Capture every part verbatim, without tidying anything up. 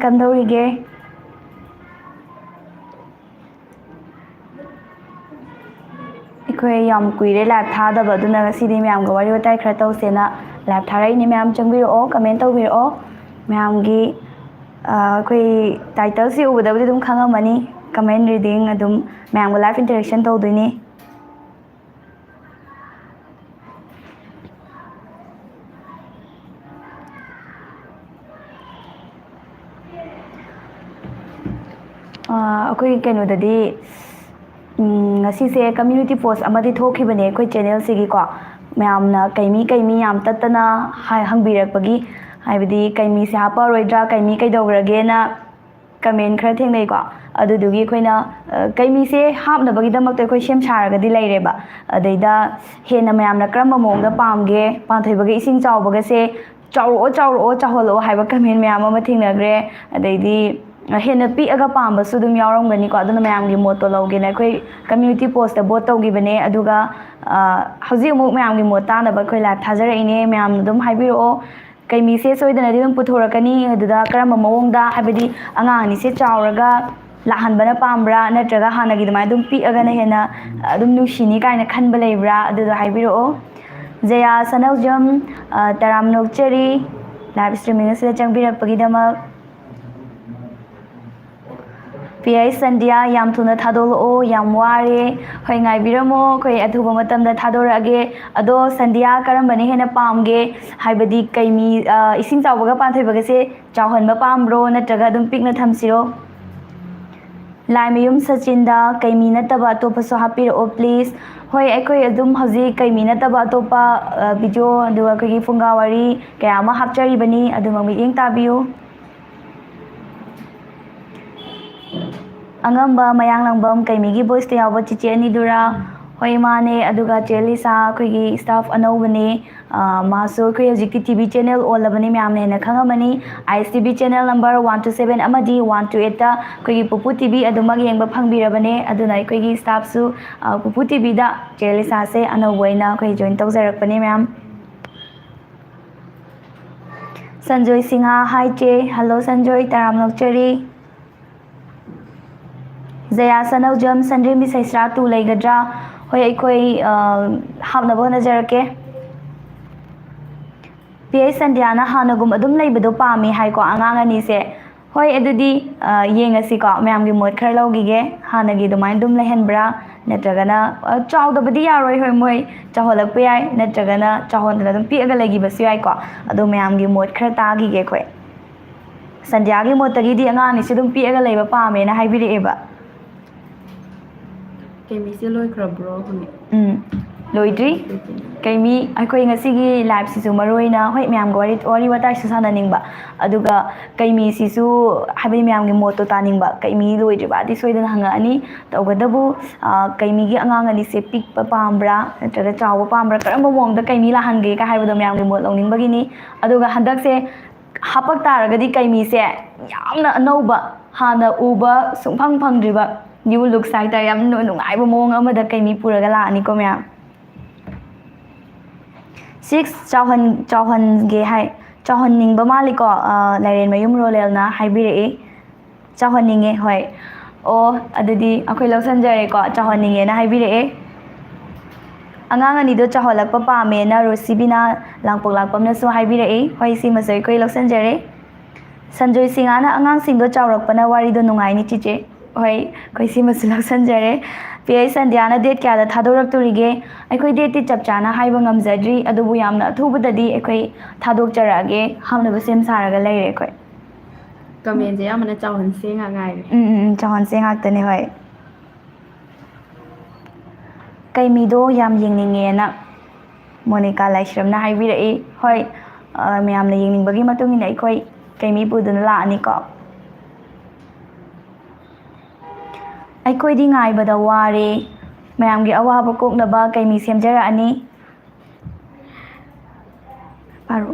ꯀꯝꯗꯧꯔꯤꯒꯦ? ꯑꯩꯈꯣꯏ ꯌꯥꯝ ꯀꯨꯏꯔꯦ ꯂꯥꯏꯞ ꯊꯥꯗꯕ, ꯑꯗꯨꯅ ꯉꯁꯤꯗꯤ ꯃꯌꯥꯝꯒ ꯋꯥꯔꯤ ꯋꯥꯇꯥꯏ ꯈꯔ ꯇꯧꯁꯦꯅ ꯂꯥꯏꯞ ꯊꯥꯔꯛꯏꯅꯦ꯫ ꯃꯌꯥꯝ ꯆꯪꯕꯤꯔꯛꯑꯣ, ꯀꯃꯦꯟ ꯇꯧꯕꯤꯔꯛꯑꯣ꯫ ꯃꯌꯥꯝꯒꯤ, ꯑ, ꯑꯩꯈꯣꯏ ꯇꯥꯏꯇꯜꯁꯤ ꯎꯕꯗꯕꯨꯗꯤ ꯑꯗꯨꯝ ꯈꯪꯉꯝꯃꯅꯤ, ꯀꯃꯦꯟ ꯔꯤꯗꯤꯡ, ꯑꯗꯨꯝ ꯃꯌꯥꯝꯒ ꯂꯥꯏꯐ ꯏꯟꯇꯔꯦꯛꯁꯟ ꯇꯧꯗꯣꯏꯅꯦ꯫ ꯑꯩꯈꯣꯏ ꯀꯩꯅꯣꯗꯗꯤ, ꯎꯝ, ꯉꯁꯤꯁꯦ ꯀꯝꯃ꯭ꯌꯨꯅꯤꯇꯤ ꯄꯣꯁ ꯑꯃꯗꯤ ꯊꯣꯛꯈꯤꯕꯅꯦ ꯑꯩꯈꯣꯏ ꯆꯦꯅꯦꯜꯁꯤꯒꯤꯀꯣ꯫ ꯃꯌꯥꯝꯅ ꯀꯩꯃꯤ ꯀꯩꯃꯤ ꯌꯥꯝ ꯇꯠꯇꯅ ꯍꯥꯏ-, ꯍꯪꯕꯤꯔꯛꯄꯒꯤ, ꯍꯥꯏꯕꯗꯤ ꯀꯩꯃꯤꯁꯦ ꯍꯥꯞꯄꯛꯑꯔꯣꯏꯗ꯭ꯔꯥ, ꯀꯩꯃꯤ ꯀꯩꯗꯧꯈ꯭ꯔꯒꯦꯅ ꯀꯃꯦꯟ ꯈꯔ ꯊꯦꯡꯅꯩꯀꯣ꯫ ꯑꯗꯨꯗꯨꯒꯤ ꯑꯩꯈꯣꯏꯅ, ꯑ, ꯀꯩꯃꯤꯁꯦ ꯍꯥꯞꯅꯕꯒꯤꯗꯃꯛꯇ ꯑꯩꯈꯣꯏ ꯁꯦꯝ ꯁꯥꯔꯒꯗꯤ ꯂꯩꯔꯦꯕ꯫ ꯑꯗꯩꯗ ꯍꯦꯟꯅ ꯃꯌꯥꯝꯅ ꯀꯔꯝꯕ ꯃꯑꯣꯡꯗ ꯄꯥꯝꯒꯦ, ꯄꯥꯟꯊꯣꯏꯕꯒ ꯏꯁꯤꯡ ꯆꯥꯎꯕꯒꯁꯦ ꯆꯥꯎꯔꯛꯑꯣ, ꯆꯥꯎꯔꯛꯑꯣ, ꯆꯥꯎꯍꯜꯂꯛꯑꯣ ꯍꯥꯏꯕ ꯀꯃꯦꯟ ꯃꯌꯥꯝ ꯑꯃ ꯊꯦꯡꯅꯈ꯭ꯔꯦ꯫ ꯑꯗꯩꯗꯤ ꯍꯦꯟꯅ ꯄꯤꯛꯑꯒ ꯄꯥꯝꯕꯁꯨ ꯑꯗꯨꯝ ꯌꯥꯎꯔꯝꯒꯅꯤꯀꯣ꯫ ꯑꯗꯨꯅ ꯃꯌꯥꯝꯒꯤ ꯃꯣꯠꯇꯣ ꯂꯧꯒꯦꯅ ꯑꯩꯈꯣꯏ ꯀꯝꯃ꯭ꯌꯨꯅꯤꯇꯤ ꯄꯣꯁꯇ ꯚꯣꯠ ꯇꯧꯈꯤꯕꯅꯦ꯫ ꯑꯗꯨꯒ, ꯑ, ꯍꯧꯖꯤꯛ ꯑꯃꯨꯛ ꯃꯌꯥꯝꯒꯤ ꯃꯣꯠ ꯇꯥꯅꯕ ꯑꯩꯈꯣꯏ ꯂꯥꯏꯚ ꯊꯥꯖꯔꯛꯏꯅꯦ꯫ ꯃꯌꯥꯝꯅ ꯑꯗꯨꯝ ꯍꯥꯏꯕꯤꯔꯛꯑꯣ꯫ ꯀꯩꯃꯤꯁꯦ ꯁꯣꯏꯗꯅꯗꯤ ꯑꯗꯨꯝ ꯄꯨꯊꯣꯔꯛꯀꯅꯤ꯫ ꯑꯗꯨꯗ ꯀꯔꯝꯕ ꯃꯑꯣꯡꯗ, ꯍꯥꯏꯕꯗꯤ ꯑꯉꯥꯡ ꯑꯅꯤꯁꯦ ꯆꯥꯎꯔꯒ ꯂꯥꯛꯍꯟꯕꯅ ꯄꯥꯝꯕ꯭ꯔꯥ, ꯅꯠꯇ꯭ꯔꯒ ꯍꯥꯟꯅꯒꯤ ꯑꯗꯨꯃꯥꯏꯅ ꯑꯗꯨꯝ ꯄꯤꯛꯑꯒꯅ ꯍꯦꯟꯅ ꯑꯗꯨꯝ ꯅꯨꯡꯁꯤꯅꯤ ꯀꯥꯏꯅ ꯈꯟꯕ ꯂꯩꯕ꯭ꯔꯥ? ꯑꯗꯨꯗꯣ ꯍꯥꯏꯕꯤꯔꯛꯑꯣ꯫ ꯖꯌꯥ ꯁꯅꯧꯖꯝ, ꯑ, ꯇꯔꯥꯝꯅ ꯑꯣꯛꯆꯔꯤ ꯂꯥꯏꯚ ꯁ꯭ꯇ꯭ꯔꯤꯃꯤꯡ ꯑꯁꯤꯗ ꯆꯪꯕꯤꯔꯛꯄꯒꯤꯗꯃꯛ꯫ ꯄꯤ ꯑꯩꯆ ꯁꯟꯗꯤꯌꯥ, ꯌꯥꯝ ꯊꯨꯅ ꯊꯥꯗꯣꯛꯂꯛꯑꯣ, ꯌꯥꯝ ꯋꯥꯔꯦ꯫ ꯍꯣꯏ, ꯉꯥꯏꯕꯤꯔꯝꯃꯣ, ꯑꯩꯈꯣꯏ ꯑꯊꯨꯕ ꯃꯇꯝꯗ ꯊꯥꯗꯣꯔꯛꯑꯒꯦ꯫ ꯑꯗꯣ ꯁꯟꯗꯤꯌꯥ, ꯀꯔꯝꯕꯅ ꯍꯦꯟꯅ ꯄꯥꯝꯒꯦ? ꯍꯥꯏꯕꯗꯤ ꯀꯩꯃꯤ, ꯑ, ꯏꯁꯤꯡ ꯆꯥꯎꯕꯒ ꯄꯥꯟꯊꯣꯏꯕꯒꯁꯦ ꯆꯥꯎꯍꯟꯕ ꯄꯥꯝꯕ꯭ꯔꯣ, ꯅꯠꯇ꯭ꯔꯒ ꯑꯗꯨꯝ ꯄꯤꯛꯅ ꯊꯝꯁꯤꯔꯣ? ꯂꯥꯏꯃꯌꯨꯝ ꯁꯆꯤꯟꯗ, ꯀꯩꯃꯤ ꯅꯠꯇꯕ ꯑꯇꯣꯞꯄꯁꯨ ꯍꯥꯞꯄꯤꯔꯛꯑꯣ please꯫ ꯍꯣꯏ, ꯑꯩꯈꯣꯏ ꯑꯗꯨꯝ ꯍꯧꯖꯤꯛ ꯀꯩꯃꯤ ꯅꯠꯇꯕ ꯑꯇꯣꯞꯄ, ꯑ, ꯚꯤꯗꯤꯑꯣ, ꯑꯗꯨꯒ ꯑꯩꯈꯣꯏꯒꯤ ꯐꯨꯡꯒꯥ ꯋꯥꯔꯤ ꯀꯌꯥ ꯑꯃ ꯍꯥꯞꯆꯔꯤꯕꯅꯤ, ꯑꯗꯨꯃꯛ ꯃꯤꯠꯌꯦꯡ ꯇꯥꯕꯤꯌꯨ꯫ ꯑꯉꯝꯕ, ꯃꯌꯥꯡꯂꯥꯡꯕꯝ, ꯀꯩꯃꯤꯒꯤ ꯚꯣꯏꯁꯇ ꯌꯥꯎꯕ ꯆꯤꯆꯦ ꯑꯅꯤꯗꯨꯔꯥ? ꯍꯣꯏ, ꯃꯥꯅꯦ꯫ ꯑꯗꯨꯒ ꯆꯦ ꯂꯤꯁꯥ, ꯑꯩꯈꯣꯏꯒꯤ ꯁ꯭ꯇꯥꯐ ꯑꯅꯧꯕꯅꯦ꯫ ꯑ, ꯃꯥꯁꯨ ꯑꯩꯈꯣꯏ ꯍꯧꯖꯤꯛꯇꯤ ꯇꯤ ꯚꯤ ꯆꯦꯅꯦꯜ ꯑꯣꯜꯂꯕꯅꯤ, ꯃꯌꯥꯝꯅ ꯍꯦꯟꯅ ꯈꯪꯉꯝꯃꯅꯤ꯫ I S T V channel number one two seven ꯑꯃꯗꯤ ꯋꯥꯟ ꯇꯨ ꯑꯩꯠꯇ ꯑꯩꯈꯣꯏꯒꯤ ꯄꯨꯄꯨ ꯇꯤ ꯚꯤ ꯑꯗꯨꯃꯛ ꯌꯦꯡꯕ ꯐꯪꯕꯤꯔꯕꯅꯦ꯫ ꯑꯗꯨꯅ ꯑꯩꯈꯣꯏꯒꯤ ꯁ꯭ꯇꯥꯐꯁꯨ, ꯑ, ꯄꯨꯄꯨ ꯇꯤ ꯚꯤꯗ ꯆꯦ ꯂꯤꯁꯥꯁꯦ ꯑꯅꯧꯕ ꯑꯣꯏꯅ ꯑꯩꯈꯣꯏ ꯖꯣꯏꯟ ꯇꯧꯖꯔꯛꯄꯅꯦ, ꯃꯌꯥꯝ꯫ ꯁꯟꯖꯣꯏ ꯁꯤꯡꯍ, ꯍꯥꯏ ꯆꯦ꯫ ꯍꯜꯂꯣ ꯁꯟꯖꯣꯏ, ꯇꯔꯥꯝꯅ ꯑꯣꯛꯆꯔꯤ꯫ ꯖꯌꯥ ꯁꯅꯧꯖꯝ, ꯁꯟꯗ꯭ꯔꯦꯝꯕꯤ ꯁꯩꯁ꯭ꯔꯥ ꯇꯨ ꯂꯩꯒꯗ꯭ꯔꯥ? ꯍꯣꯏ, ꯑꯩꯈꯣꯏ, ꯑ, ꯍꯥꯞꯅꯕ ꯍꯣꯠꯅꯖꯔꯛꯀꯦ꯫ ꯄꯤ ꯑꯩꯆ ꯁꯟꯙ꯭ꯌꯥꯅ ꯍꯥꯟꯅꯒꯨꯝ ꯑꯗꯨꯝ ꯂꯩꯕꯗꯣ ꯄꯥꯝꯃꯤ ꯍꯥꯏꯀꯣ, ꯑꯉꯥꯡ ꯑꯅꯤꯁꯦ꯫ ꯍꯣꯏ, ꯑꯗꯨꯗꯤ, ꯑ, ꯌꯦꯡꯉꯁꯤꯀꯣ, ꯃꯌꯥꯝꯒꯤ ꯃꯣꯠ ꯈꯔ ꯂꯧꯈꯤꯒꯦ꯫ ꯍꯥꯟꯅꯒꯤ ꯑꯗꯨꯃꯥꯏꯅ ꯑꯗꯨꯝ ꯂꯩꯍꯟꯕ꯭ꯔꯥ, ꯅꯠꯇ꯭ꯔꯒꯅ, ꯑ, ꯆꯥꯎꯗꯕꯗꯤ ꯌꯥꯔꯣꯏ, ꯍꯣꯏ, ꯃꯣꯏ ꯆꯥꯎꯍꯜꯂꯛꯄ ꯌꯥꯏ, ꯅꯠꯇ꯭ꯔꯒꯅ ꯆꯥꯎꯍꯟꯗꯅ ꯑꯗꯨꯝ ꯄꯤꯛꯑꯒ ꯂꯩꯈꯤꯕꯁꯨ ꯌꯥꯏꯀꯣ꯫ ꯑꯗꯣ ꯃꯌꯥꯝꯒꯤ ꯃꯣꯠ ꯈꯔ ꯇꯥꯈꯤꯒꯦ ꯑꯩꯈꯣꯏ꯫ ꯁꯟꯙ꯭ꯌꯥꯒꯤ ꯃꯣꯠꯇꯒꯤꯗꯤ ꯑꯉꯥꯡ ꯑꯅꯤꯁꯦ ꯑꯗꯨꯝ ꯄꯤꯛꯑꯒ ꯂꯩꯕ ꯄꯥꯝꯃꯦꯅ ꯍꯥꯏꯕꯤꯔꯛꯑꯦꯕ꯫ ꯀꯦꯃꯤꯁꯦ ꯂꯣꯏꯈ꯭ꯔꯕ꯭ꯔꯣ ꯍꯪꯉꯦ꯫ ꯎꯝ, ꯂꯣꯏꯗ꯭ꯔꯤ꯫ ꯀꯩꯃꯤ ꯑꯩꯈꯣꯏ ꯉꯁꯤꯒꯤ ꯂꯥꯏꯞꯁꯤꯁꯨ ꯃꯔꯨ ꯑꯣꯏꯅ, ꯍꯣꯏ, ꯃꯌꯥꯝꯒ ꯋꯥꯔꯤ, ꯋꯥꯔꯤ ꯋꯥꯇꯥꯏꯁꯨ ꯁꯥꯟꯅꯅꯤꯡꯕ, ꯑꯗꯨꯒ ꯀꯩꯃꯤꯁꯤꯁꯨ, ꯍꯥꯏꯕꯗꯤ ꯃꯌꯥꯝꯒꯤ ꯃꯣꯠꯇꯣ ꯇꯥꯅꯤꯡꯕ꯫ ꯀꯩꯃꯤ ꯂꯣꯏꯗ꯭ꯔꯤꯕꯗꯤ ꯁꯣꯏꯗꯅ ꯍꯪꯉꯛꯑꯅꯤ꯫ ꯇꯧꯕꯇꯕꯨ, ꯑ, ꯀꯩꯃꯤꯒꯤ ꯑꯉꯥꯡ ꯑꯅꯤꯁꯦ ꯄꯤꯛꯄ ꯄꯥꯝꯕ꯭ꯔꯥ ꯅꯠꯇ꯭ꯔꯒ ꯆꯥꯎꯕ ꯄꯥꯝꯕ꯭ꯔꯥ, ꯀꯔꯝꯕ ꯃꯑꯣꯡꯗ ꯀꯩꯃꯤ ꯂꯥꯛꯍꯟꯒꯦ ꯀ ꯍꯥꯏꯕꯗꯣ ꯃꯌꯥꯝꯒꯤ ꯃꯣꯠ ꯂꯧꯅꯤꯡꯕꯒꯤꯅꯤ꯫ ꯑꯗꯨꯒ ꯍꯟꯗꯛꯁꯦ ꯍꯥꯄꯛ ꯇꯥꯔꯒꯗꯤ ꯀꯩꯃꯤꯁꯦ ꯌꯥꯝꯅ ꯑꯅꯧꯕ, ꯍꯥꯟꯅ ꯎꯕ ꯁꯨꯡꯐꯪ ꯐꯪꯗ꯭ꯔꯤꯕ new looks ꯍꯥꯏꯇꯥꯔꯦ, ꯌꯥꯝ ꯅꯨ-, ꯅꯨꯡꯉꯥꯏꯕ ꯃꯑꯣꯡ ꯑꯃꯗ ꯀꯩꯃꯤ ꯄꯨꯔꯒ ꯂꯥꯛꯑꯅꯤꯀꯣ ꯃꯌꯥꯝ꯫ ꯁꯤꯛꯁ ꯆꯥꯎꯍꯟ-, ꯆꯥꯎꯍꯟꯒꯦ ꯍꯥꯏ, ꯆꯥꯎꯍꯟꯅꯤꯡꯕ ꯃꯥꯜꯂꯤꯀꯣ, ꯑ, ꯂꯥꯏꯔꯦꯟꯃꯌꯨꯝ ꯔꯣꯂꯦꯜꯅ ꯍꯥꯏꯕꯤꯔꯛꯏ꯫ ꯆꯥꯎꯍꯟꯅꯤꯡꯉꯦ, ꯍꯣꯏ꯫ ꯑꯣ, ꯑꯗꯨꯗꯤ ꯑꯩꯈꯣꯏ ꯂꯧꯁꯟꯖꯔꯦꯀꯣ, ꯆꯥꯎꯍꯟꯅꯤꯡꯉꯦꯅ ꯍꯥꯏꯕꯤꯔꯛꯑꯦ꯫ ꯑꯉꯥꯡ ꯑꯅꯤꯗꯣ ꯆꯥꯎꯍꯜꯂꯛꯄ ꯄꯥꯝꯃꯦꯅ ꯔꯣꯁꯤꯕꯤꯅꯥ ꯂꯥꯡꯄꯣꯛꯂꯥꯛꯄꯝꯅꯁꯨ ꯍꯥꯏꯕꯤꯔꯛꯏ꯫ ꯍꯣꯏ, ꯁꯤꯃꯁꯨ ꯑꯩꯈꯣꯏ ꯂꯧꯁꯟꯖꯔꯦ꯫ ꯁꯟꯖꯣꯏ ꯁꯤꯡꯍꯅ ꯑꯉꯥꯡꯁꯤꯡꯗꯣ ꯆꯥꯎꯔꯛꯄꯅ ꯋꯥꯔꯤꯗꯣ ꯅꯨꯡꯉꯥꯏꯅꯤ ꯆꯤꯆꯦ꯫ ꯍꯣꯏ, ꯑꯩꯈꯣꯏ ꯁꯤꯃꯁꯨ ꯂꯧꯁꯟꯖꯔꯦ꯫ ꯄꯤ ꯑꯩꯆ ꯁꯟꯙ꯭ꯌꯥꯅ date ꯀꯌꯥꯗ ꯊꯥꯗꯣꯔꯛꯇꯣꯔꯤꯒꯦ? ꯑꯩꯈꯣꯏ dateꯇꯤ ꯆꯞ ꯆꯥꯅ ꯍꯥꯏꯕ ꯉꯝꯖꯗ꯭ꯔꯤ, ꯑꯗꯨꯕꯨ ꯌꯥꯝꯅ ꯑꯊꯨꯕꯗꯗꯤ ꯑꯩꯈꯣꯏ ꯊꯥꯗꯣꯛꯆꯔꯛꯑꯒꯦ꯫ ꯍꯥꯞꯅꯕ ꯁꯦꯝ ꯁꯥꯔꯒ ꯂꯩꯔꯦ ꯑꯩꯈꯣꯏ꯫ Commentꯁꯦ ꯑꯌꯥꯝꯕꯅ ꯆꯥꯎꯍꯟꯁꯦ ꯉꯥꯛ ꯉꯥꯏꯔꯦ꯫ ꯎꯝ, ꯎꯝ, ꯎꯝ, ꯆꯥꯎꯍꯟꯁꯦ ꯉꯥꯛꯇꯅꯦ, ꯍꯣꯏ꯫ ꯀꯩꯃꯤꯗꯣ ꯌꯥꯝ ꯌꯦꯡꯅꯤꯡꯉꯦꯅ ꯃꯣꯅꯤꯀꯥ ꯂꯥꯏꯁ꯭ꯔꯝꯅ ꯍꯥꯏꯕꯤꯔꯛꯏ꯫ ꯍꯣꯏ, ꯑ, ꯃꯌꯥꯝꯅ ꯌꯦꯡꯅꯤꯡꯕꯒꯤ ꯃꯇꯨꯡ ꯏꯟꯅ ꯑꯩꯈꯣꯏ ꯀꯩꯃꯤ ꯄꯨꯗꯨꯅ ꯂꯥꯛꯑꯅꯤꯀꯣ꯫ ꯑꯩꯈꯣꯏꯗꯤ ꯉꯥꯏꯕꯗ ꯋꯥꯔꯦ꯫ ꯃꯌꯥꯝꯒꯤ ꯑꯋꯥꯕ ꯀꯣꯛꯅꯕ ꯀꯩꯃꯤ ꯁꯦꯝꯖꯔꯛꯑꯅꯤ꯫ ꯄꯥꯔꯣ꯫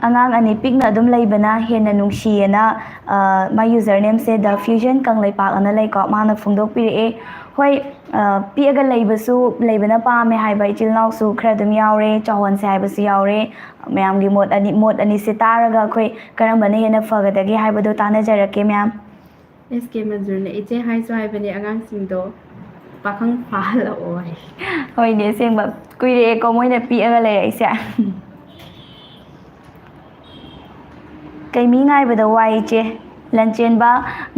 ꯑꯉꯥꯡ ꯑꯅꯤ ꯄꯤꯛꯅ ꯑꯗꯨꯝ ꯂꯩꯕꯅ ꯍꯦꯟꯅ ꯅꯨꯡꯁꯤꯌꯦꯅ, ꯑ, ꯃꯥꯏ ꯌꯨꯖꯔ ꯅꯦꯝꯁꯦ ꯗ ꯐ꯭ꯌꯨꯖꯟ ꯀꯪꯂꯩꯄꯥꯛ ꯑꯅ ꯂꯩꯀꯣ, ꯃꯥꯅ ꯐꯣꯡꯗꯣꯛꯄꯤꯔꯛꯑꯦ꯫ ꯍꯣꯏ, ꯑ, ꯄꯤꯛꯑꯒ ꯂꯩꯕꯁꯨ, ꯂꯩꯕꯅ ꯄꯥꯝꯃꯦ ꯍꯥꯏꯕ ꯏꯆꯤꯜ ꯏꯅꯥꯎꯁꯨ ꯈꯔ ꯑꯗꯨꯝ ꯌꯥꯎꯔꯦ, ꯆꯥꯎꯍꯣꯟꯁꯦ ꯍꯥꯏꯕꯁꯨ ꯌꯥꯎꯔꯦ꯫ ꯃꯌꯥꯝꯒꯤ ꯃꯣꯠ ꯑꯅꯤ, ꯃꯣꯠ ꯑꯅꯤꯁꯦ ꯇꯥꯔꯒ ꯑꯩꯈꯣꯏ ꯀꯔꯝꯕꯅ ꯍꯦꯟꯅ ꯐꯒꯗꯒꯦ ꯍꯥꯏꯕꯗꯣ ꯇꯥꯟꯅꯖꯔꯛꯀꯦ ꯃꯌꯥꯝ꯫ ꯑꯦꯁ ꯀꯦ ꯃꯟꯖꯨꯔꯅ, "ꯏꯆꯦ ꯍꯥꯏꯁꯨ ꯍꯥꯏꯕꯅꯦ ꯑꯉꯥꯡꯁꯤꯡꯗꯣ ꯄꯥꯈꯪ ꯐꯥꯍꯜꯂꯛꯑꯣ" ꯍꯥꯏ꯫ ꯍꯣꯏꯅꯦ, ꯑꯁꯦꯡꯕ ꯀꯨꯏꯔꯛꯑꯦꯀꯣ ꯃꯣꯏꯅ ꯄꯤꯛꯑꯒ ꯂꯩꯔꯛꯏꯁꯦ꯫ ꯀꯩꯃꯤ ꯉꯥꯏꯕꯗ ꯋꯥꯏ ꯏꯆꯦ꯫ ꯂꯟꯆꯦꯟꯕ,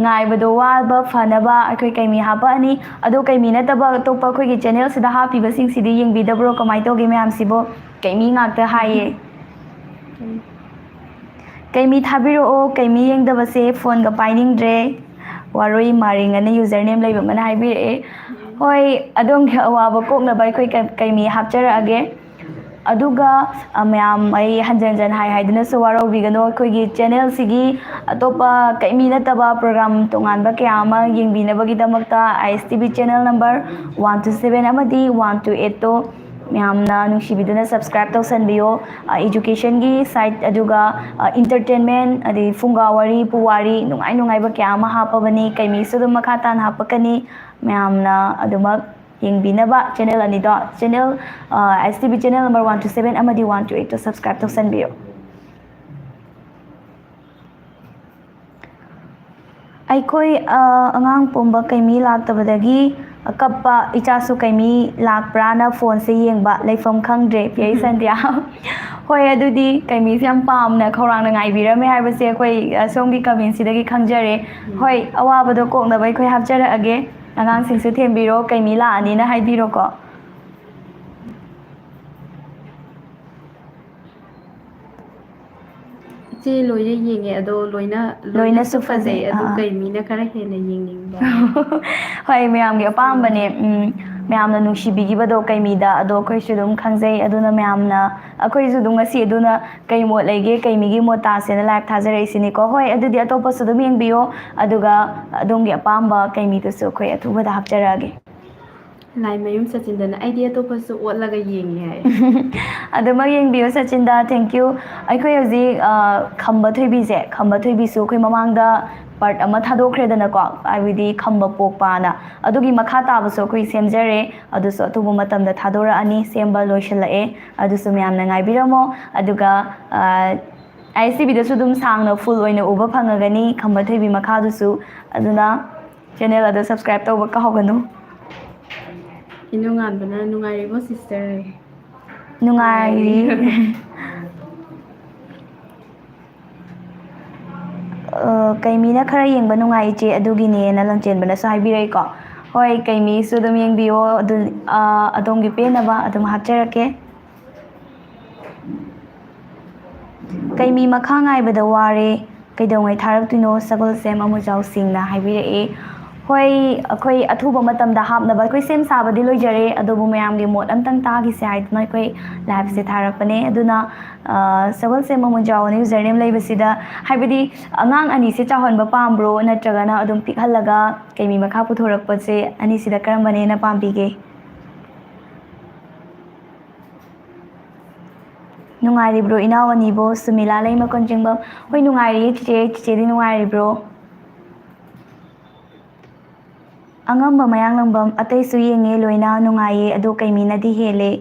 ꯉꯥꯏꯕꯗꯣ ꯋꯥꯕ ꯐꯅꯕ ꯑꯩꯈꯣꯏ ꯀꯩꯃꯤ ꯍꯥꯄꯛꯑꯅꯤ꯫ ꯑꯗꯣ ꯀꯩꯃꯤ ꯅꯠꯇꯕ ꯑꯇꯣꯞꯄ ꯑꯩꯈꯣꯏꯒꯤ ꯆꯦꯅꯦꯜꯁꯤꯗ ꯍꯥꯞꯄꯤꯕꯁꯤꯡꯁꯤꯗꯤ ꯌꯦꯡꯕꯤꯗꯕ꯭ꯔꯣ? ꯀꯃꯥꯏꯅ ꯇꯧꯒꯦ ꯃꯌꯥꯝꯁꯤꯕꯣ? ꯀꯩꯃꯤ ꯉꯥꯛꯇ ꯍꯥꯏꯌꯦ꯫ ꯀꯩꯃꯤ ꯊꯥꯕꯤꯔꯛꯑꯣ, ꯀꯩꯃꯤ ꯌꯦꯡꯗꯕꯁꯦ ꯐꯣꯟꯒ ꯄꯥꯏꯅꯤꯡꯗ꯭ꯔꯦ꯫ ꯋꯥꯔꯣꯏ ꯃꯥꯔꯤꯡ ꯑꯅ ꯌꯨꯖꯔ ꯅꯦꯝ ꯂꯩꯕ ꯑꯃꯅ ꯍꯥꯏꯕꯤꯔꯛꯑꯦ꯫ ꯍꯣꯏ, ꯑꯗꯣꯝꯒꯤ ꯑꯋꯥꯕ ꯀꯣꯛꯅꯕ ꯑꯩꯈꯣꯏ ꯀ-, ꯀꯩꯃꯤ ꯍꯥꯞꯆꯔꯛꯑꯒꯦ꯫ ꯑꯗꯨꯒ, ꯑ, ꯃꯌꯥꯝ ꯑꯩ ꯍꯟꯖꯟ ꯍꯟꯖꯟ ꯍꯥꯏ ꯍꯥꯏꯗꯨꯅꯁꯨ ꯋꯥꯔꯧꯕꯤꯒꯅꯨ꯫ ꯑꯩꯈꯣꯏꯒꯤ ꯆꯦꯅꯦꯜꯁꯤꯒꯤ ꯑꯇꯣꯞꯄ ꯀꯩꯃꯤ ꯅꯠꯇꯕ ꯄ꯭ꯔꯣꯒ꯭ꯔꯥꯝ ꯇꯣꯉꯥꯟꯕ ꯀꯌꯥ ꯑꯃ ꯌꯦꯡꯕꯤꯅꯕꯒꯤꯗꯃꯛꯇ I S T V channel number one two seven ꯑꯃꯗꯤ ꯋꯥꯟ ꯇꯨ ꯑꯩꯠꯇꯣ ꯃꯌꯥꯝꯅ ꯅꯨꯡꯁꯤꯕꯤꯗꯨꯅ ꯁꯕꯁꯀ꯭ꯔꯥꯏꯕ ꯇꯧꯁꯟꯕꯤꯌꯣ꯫ ꯑ, ꯏꯖꯨꯀꯦꯁꯟꯒꯤ ꯁꯥꯏꯠ, ꯑꯗꯨꯒ, ꯑ, ꯏꯟꯇꯔꯇꯦꯟꯃꯦꯟ, ꯑꯗꯩ ꯐꯨꯡꯒꯥ ꯋꯥꯔꯤ, ꯄꯨꯋꯥꯔꯤ, ꯅꯨꯡꯉꯥꯏ ꯅꯨꯡꯉꯥꯏꯕ ꯀꯌꯥ ꯑꯃ ꯍꯥꯞꯄꯕꯅꯤ꯫ ꯀꯩꯃꯤꯁꯨ ꯑꯗꯨꯝ ꯃꯈꯥ ꯇꯥꯅ ꯍꯥꯞꯄꯛꯀꯅꯤ꯫ ꯃꯌꯥꯝꯅ ꯑꯗꯨꯃꯛ ꯌꯦꯡꯕꯤꯅꯕ ꯆꯦꯅꯦꯜ ꯑꯅꯤꯗꯣ, ꯆꯦꯅꯦꯜ, ꯑ, I S T V channel number one two seven ꯑꯃꯗꯤ ꯋꯥꯟ ꯇꯨ ꯑꯩꯠꯇꯣ ꯁꯕꯁꯀ꯭ꯔꯥꯏꯕ ꯇꯧꯁꯟꯕꯤꯌꯨ꯫ ꯑꯩꯈꯣꯏ, ꯑ, ꯑꯉꯥꯡ ꯄꯨꯝꯕ ꯀꯩꯃꯤ ꯂꯥꯛꯇꯕꯗꯒꯤ ꯀꯞꯄ ꯏꯆꯥꯁꯨ ꯀꯩꯃꯤ ꯂꯥꯛꯄ꯭ꯔꯥꯅ ꯐꯣꯟꯁꯦ ꯌꯦꯡꯕ, ꯂꯩꯐꯝ ꯈꯪꯗ꯭ꯔꯦ, ꯄꯤ ꯑꯩ ꯁꯟꯙ꯭ꯌꯥ꯫ ꯍꯣꯏ, ꯑꯗꯨꯗꯤ ꯀꯩꯃꯤꯁꯦ ꯌꯥꯝ ꯄꯥꯝꯅ ꯈꯧꯔꯥꯡꯅ ꯉꯥꯏꯕꯤꯔꯝꯃꯦ ꯍꯥꯏꯕꯁꯦ ꯑꯩꯈꯣꯏ, ꯑ, ꯁꯣꯝꯒꯤ ꯀꯃꯦꯟꯁꯤꯗꯒꯤ ꯈꯪꯖꯔꯦ꯫ ꯍꯣꯏ, ꯑꯋꯥꯕꯗꯣ ꯀꯣꯛꯅꯕ ꯑꯩꯈꯣꯏ ꯍꯥꯞꯆꯔꯛꯑꯒꯦ꯫ ꯑꯉꯥꯡꯁꯤꯡꯁꯨ ꯊꯦꯝꯕꯤꯔꯣ, ꯀꯩꯃꯤ ꯂꯥꯛꯑꯅꯤꯅ ꯍꯥꯏꯕꯤꯔꯣꯀꯣ꯫ ꯏꯆꯦ, ꯂꯣꯏꯅ ꯌꯦꯡꯉꯦ, ꯑꯗꯣ ꯂꯣꯏꯅ, ꯂꯣꯏꯅꯁꯨ ꯂꯣꯏꯅꯁꯨ ꯐꯖꯩ, ꯐꯖꯩ, ꯑꯗꯨ ꯑꯥ꯫ ꯀꯩꯃꯤꯅ ꯈꯔ ꯍꯦꯟꯅ ꯌꯦꯡꯅꯤꯡꯕ꯫ ꯍꯣꯏ, ꯃꯌꯥꯝꯒꯤ ꯑꯄꯥꯝꯕꯅꯦ꯫ ꯎꯝ, ꯃꯌꯥꯝꯅ ꯅꯨꯡꯁꯤꯕꯤꯈꯤꯕꯗꯣ ꯀꯩꯃꯤꯗ, ꯑꯗꯣ ꯑꯩꯈꯣꯏꯁꯨ ꯑꯗꯨꯝ ꯈꯪꯖꯩ꯫ ꯑꯗꯨꯅ ꯃꯌꯥꯝꯅ, ꯑꯩꯈꯣꯏꯁꯨ ꯑꯗꯨꯝ ꯉꯁꯤ ꯑꯗꯨꯅ ꯀꯩ ꯃꯣꯠ ꯂꯩꯒꯦ, ꯀꯩꯃꯤꯒꯤ ꯃꯣꯠ ꯇꯥꯁꯦꯅ ꯂꯥꯏꯚ ꯊꯥꯖꯔꯛꯏꯁꯤꯅꯤꯀꯣ꯫ ꯍꯣꯏ, ꯑꯗꯨꯗꯤ ꯑꯇꯣꯞꯄꯁꯨ ꯑꯗꯨꯝ ꯌꯦꯡꯕꯤꯌꯣ, ꯑꯗꯨꯒ ꯑꯗꯣꯝꯒꯤ ꯑꯄꯥꯝꯕ ꯀꯩꯃꯤꯗꯨꯁꯨ ꯑꯩꯈꯣꯏ ꯑꯊꯨꯕꯗ ꯍꯥꯞꯆꯔꯛꯑꯒꯦ꯫ ꯂꯥꯏꯃꯌꯨꯝ ꯁꯆꯤꯟꯗꯅ ꯑꯩꯗꯤ ꯑꯇꯣꯞꯄꯁꯨ ꯑꯣꯠꯂꯒ ꯌꯦꯡꯉꯦ ꯍꯥꯏ꯫ ꯑꯗꯨꯃꯛ ꯌꯦꯡꯕꯤꯌꯨ ꯁꯆꯤꯟꯗ, thank you꯫ ꯑꯩꯈꯣꯏ ꯍꯧꯖꯤꯛ ꯑ, ꯈꯝꯕ ꯊꯣꯏꯕꯤꯁꯦ, ꯈꯝꯕ ꯊꯣꯏꯕꯤꯁꯨ ꯑꯩꯈꯣꯏ ꯃꯃꯥꯡꯗ ꯄꯥꯔꯠ ꯑꯃ ꯊꯥꯗꯣꯛꯈ꯭ꯔꯦꯗꯅꯀꯣ, ꯍꯥꯏꯕꯗꯤ ꯈꯝꯕ ꯄꯣꯛꯄꯅ꯫ ꯑꯗꯨꯒꯤ ꯃꯈꯥ ꯇꯥꯕꯁꯨ ꯑꯩꯈꯣꯏ ꯁꯦꯝꯖꯔꯦ, ꯑꯗꯨꯁꯨ ꯑꯊꯨꯕ ꯃꯇꯝꯗ ꯊꯥꯗꯣꯔꯛꯑꯅꯤ, ꯁꯦꯝꯕ ꯂꯣꯏꯁꯤꯜꯂꯛꯑꯦ꯫ ꯑꯗꯨꯁꯨ ꯃꯌꯥꯝꯅ ꯉꯥꯏꯕꯤꯔꯝꯃꯣ꯫ ꯑꯗꯨꯒ ꯑꯥꯏ ꯑꯦꯁ ꯇꯤ ꯚꯤꯗꯁꯨ ꯑꯗꯨꯝ ꯁꯥꯡꯅ ꯐꯨꯜ ꯑꯣꯏꯅ ꯎꯕ ꯐꯪꯉꯒꯅꯤ ꯈꯝꯕ ꯊꯣꯏꯕꯤ ꯃꯈꯥꯗꯨꯁꯨ꯫ ꯑꯗꯨꯅ ꯆꯦꯅꯦꯜ ꯑꯗꯨ ꯁꯕꯁꯀ꯭ꯔꯥꯏꯕ ꯇꯧꯕ ꯀꯥꯎꯒꯅꯨ꯫ ꯏꯅꯨ ꯉꯥꯟꯕꯅ ꯅꯨꯡꯉꯥꯏꯔꯤꯕꯣ ꯁꯤꯁꯇꯔ? ꯅꯨꯡꯉꯥꯏꯔꯤ꯫ ꯑ, ꯀꯩꯃꯤꯅ ꯈꯔ ꯌꯦꯡꯕ ꯅꯨꯡꯉꯥꯏ ꯏꯆꯦ, ꯑꯗꯨꯒꯤꯅꯦꯅ ꯂꯝꯆꯦꯟꯕꯅꯁꯨ ꯍꯥꯏꯕꯤꯔꯛꯏꯀꯣ꯫ ꯍꯣꯏ, ꯀꯩꯃꯤꯁꯨ ꯑꯗꯨꯝ ꯌꯦꯡꯕꯤꯌꯣ, ꯑꯗꯨ, ꯑ, ꯑꯗꯣꯝꯒꯤ ꯄꯦꯟꯅꯕ ꯑꯗꯨꯝ ꯍꯥꯞꯆꯔꯛꯀꯦ꯫ ꯀꯩꯃꯤ ꯃꯈꯥ ꯉꯥꯏꯕꯗ ꯋꯥꯔꯦ, ꯀꯩꯗꯧꯉꯩ ꯊꯥꯔꯛꯇꯣꯏꯅꯣ ꯁꯒꯣꯜꯁꯦꯝ ꯑꯃꯨꯖꯥꯎꯁꯤꯡꯅ ꯍꯥꯏꯕꯤꯔꯛꯑꯦ꯫ ꯍꯣꯏ, ꯑꯩꯈꯣꯏ ꯑꯊꯨꯕ ꯃꯇꯝꯗ ꯍꯥꯞꯅꯕ ꯑꯩꯈꯣꯏ ꯁꯦꯝ ꯁꯥꯕꯗꯤ ꯂꯣꯏꯖꯔꯦ, ꯑꯗꯨꯕꯨ ꯃꯌꯥꯝꯒꯤ ꯃꯣꯠ ꯑꯝꯇꯪ ꯇꯥꯈꯤꯁꯦ ꯍꯥꯏꯗꯅ ꯑꯩꯈꯣꯏ ꯂꯥꯏꯞꯁꯦ ꯊꯥꯔꯛꯄꯅꯦ꯫ ꯑꯗꯨꯅ ꯑ, ꯁꯒꯣꯜꯁꯦꯝ ꯑꯃꯨꯖꯥꯎ ꯑꯅ ꯌꯨꯖꯔ ꯅꯦꯝ ꯂꯩꯕꯁꯤꯗ, ꯍꯥꯏꯕꯗꯤ ꯑꯉꯥꯡ ꯑꯅꯤꯁꯦ ꯆꯥꯎꯍꯟꯕ ꯄꯥꯝꯕ꯭ꯔꯣ, ꯅꯠꯇ꯭ꯔꯒꯅ ꯑꯗꯨꯝ ꯄꯤꯛꯍꯜꯂꯒ ꯀꯩꯃꯤ ꯃꯈꯥ ꯄꯨꯊꯣꯔꯛꯄꯁꯦ ꯑꯅꯤꯁꯤꯗ ꯀꯔꯝꯕꯅ ꯍꯦꯟꯅ ꯄꯥꯝꯕꯤꯒꯦ? ꯅꯨꯡꯉꯥꯏꯔꯤꯕ꯭ꯔꯣ ꯏꯅꯥꯎ ꯑꯅꯤꯕꯣ? ꯁꯨꯃꯤꯂꯥ ꯂꯩꯃꯀꯣꯟ ꯆꯤꯡꯕꯝ꯫ ꯍꯣꯏ, ꯅꯨꯡꯉꯥꯏꯔꯤꯌꯦ ꯆꯤꯆꯦ꯫ ꯆꯤꯆꯦꯗꯤ ꯅꯨꯡꯉꯥꯏꯔꯤꯕ꯭ꯔꯣ? ꯑꯉꯝꯕ ꯃꯌꯥꯡꯂꯪꯕꯝ, ꯑꯇꯩꯁꯨ ꯌꯦꯡꯉꯦ ꯂꯣꯏꯅ ꯅꯨꯡꯉꯥꯏꯌꯦ, ꯑꯗꯣ ꯀꯩꯃꯤꯅꯗꯤ ꯍꯦꯜꯂꯦ꯫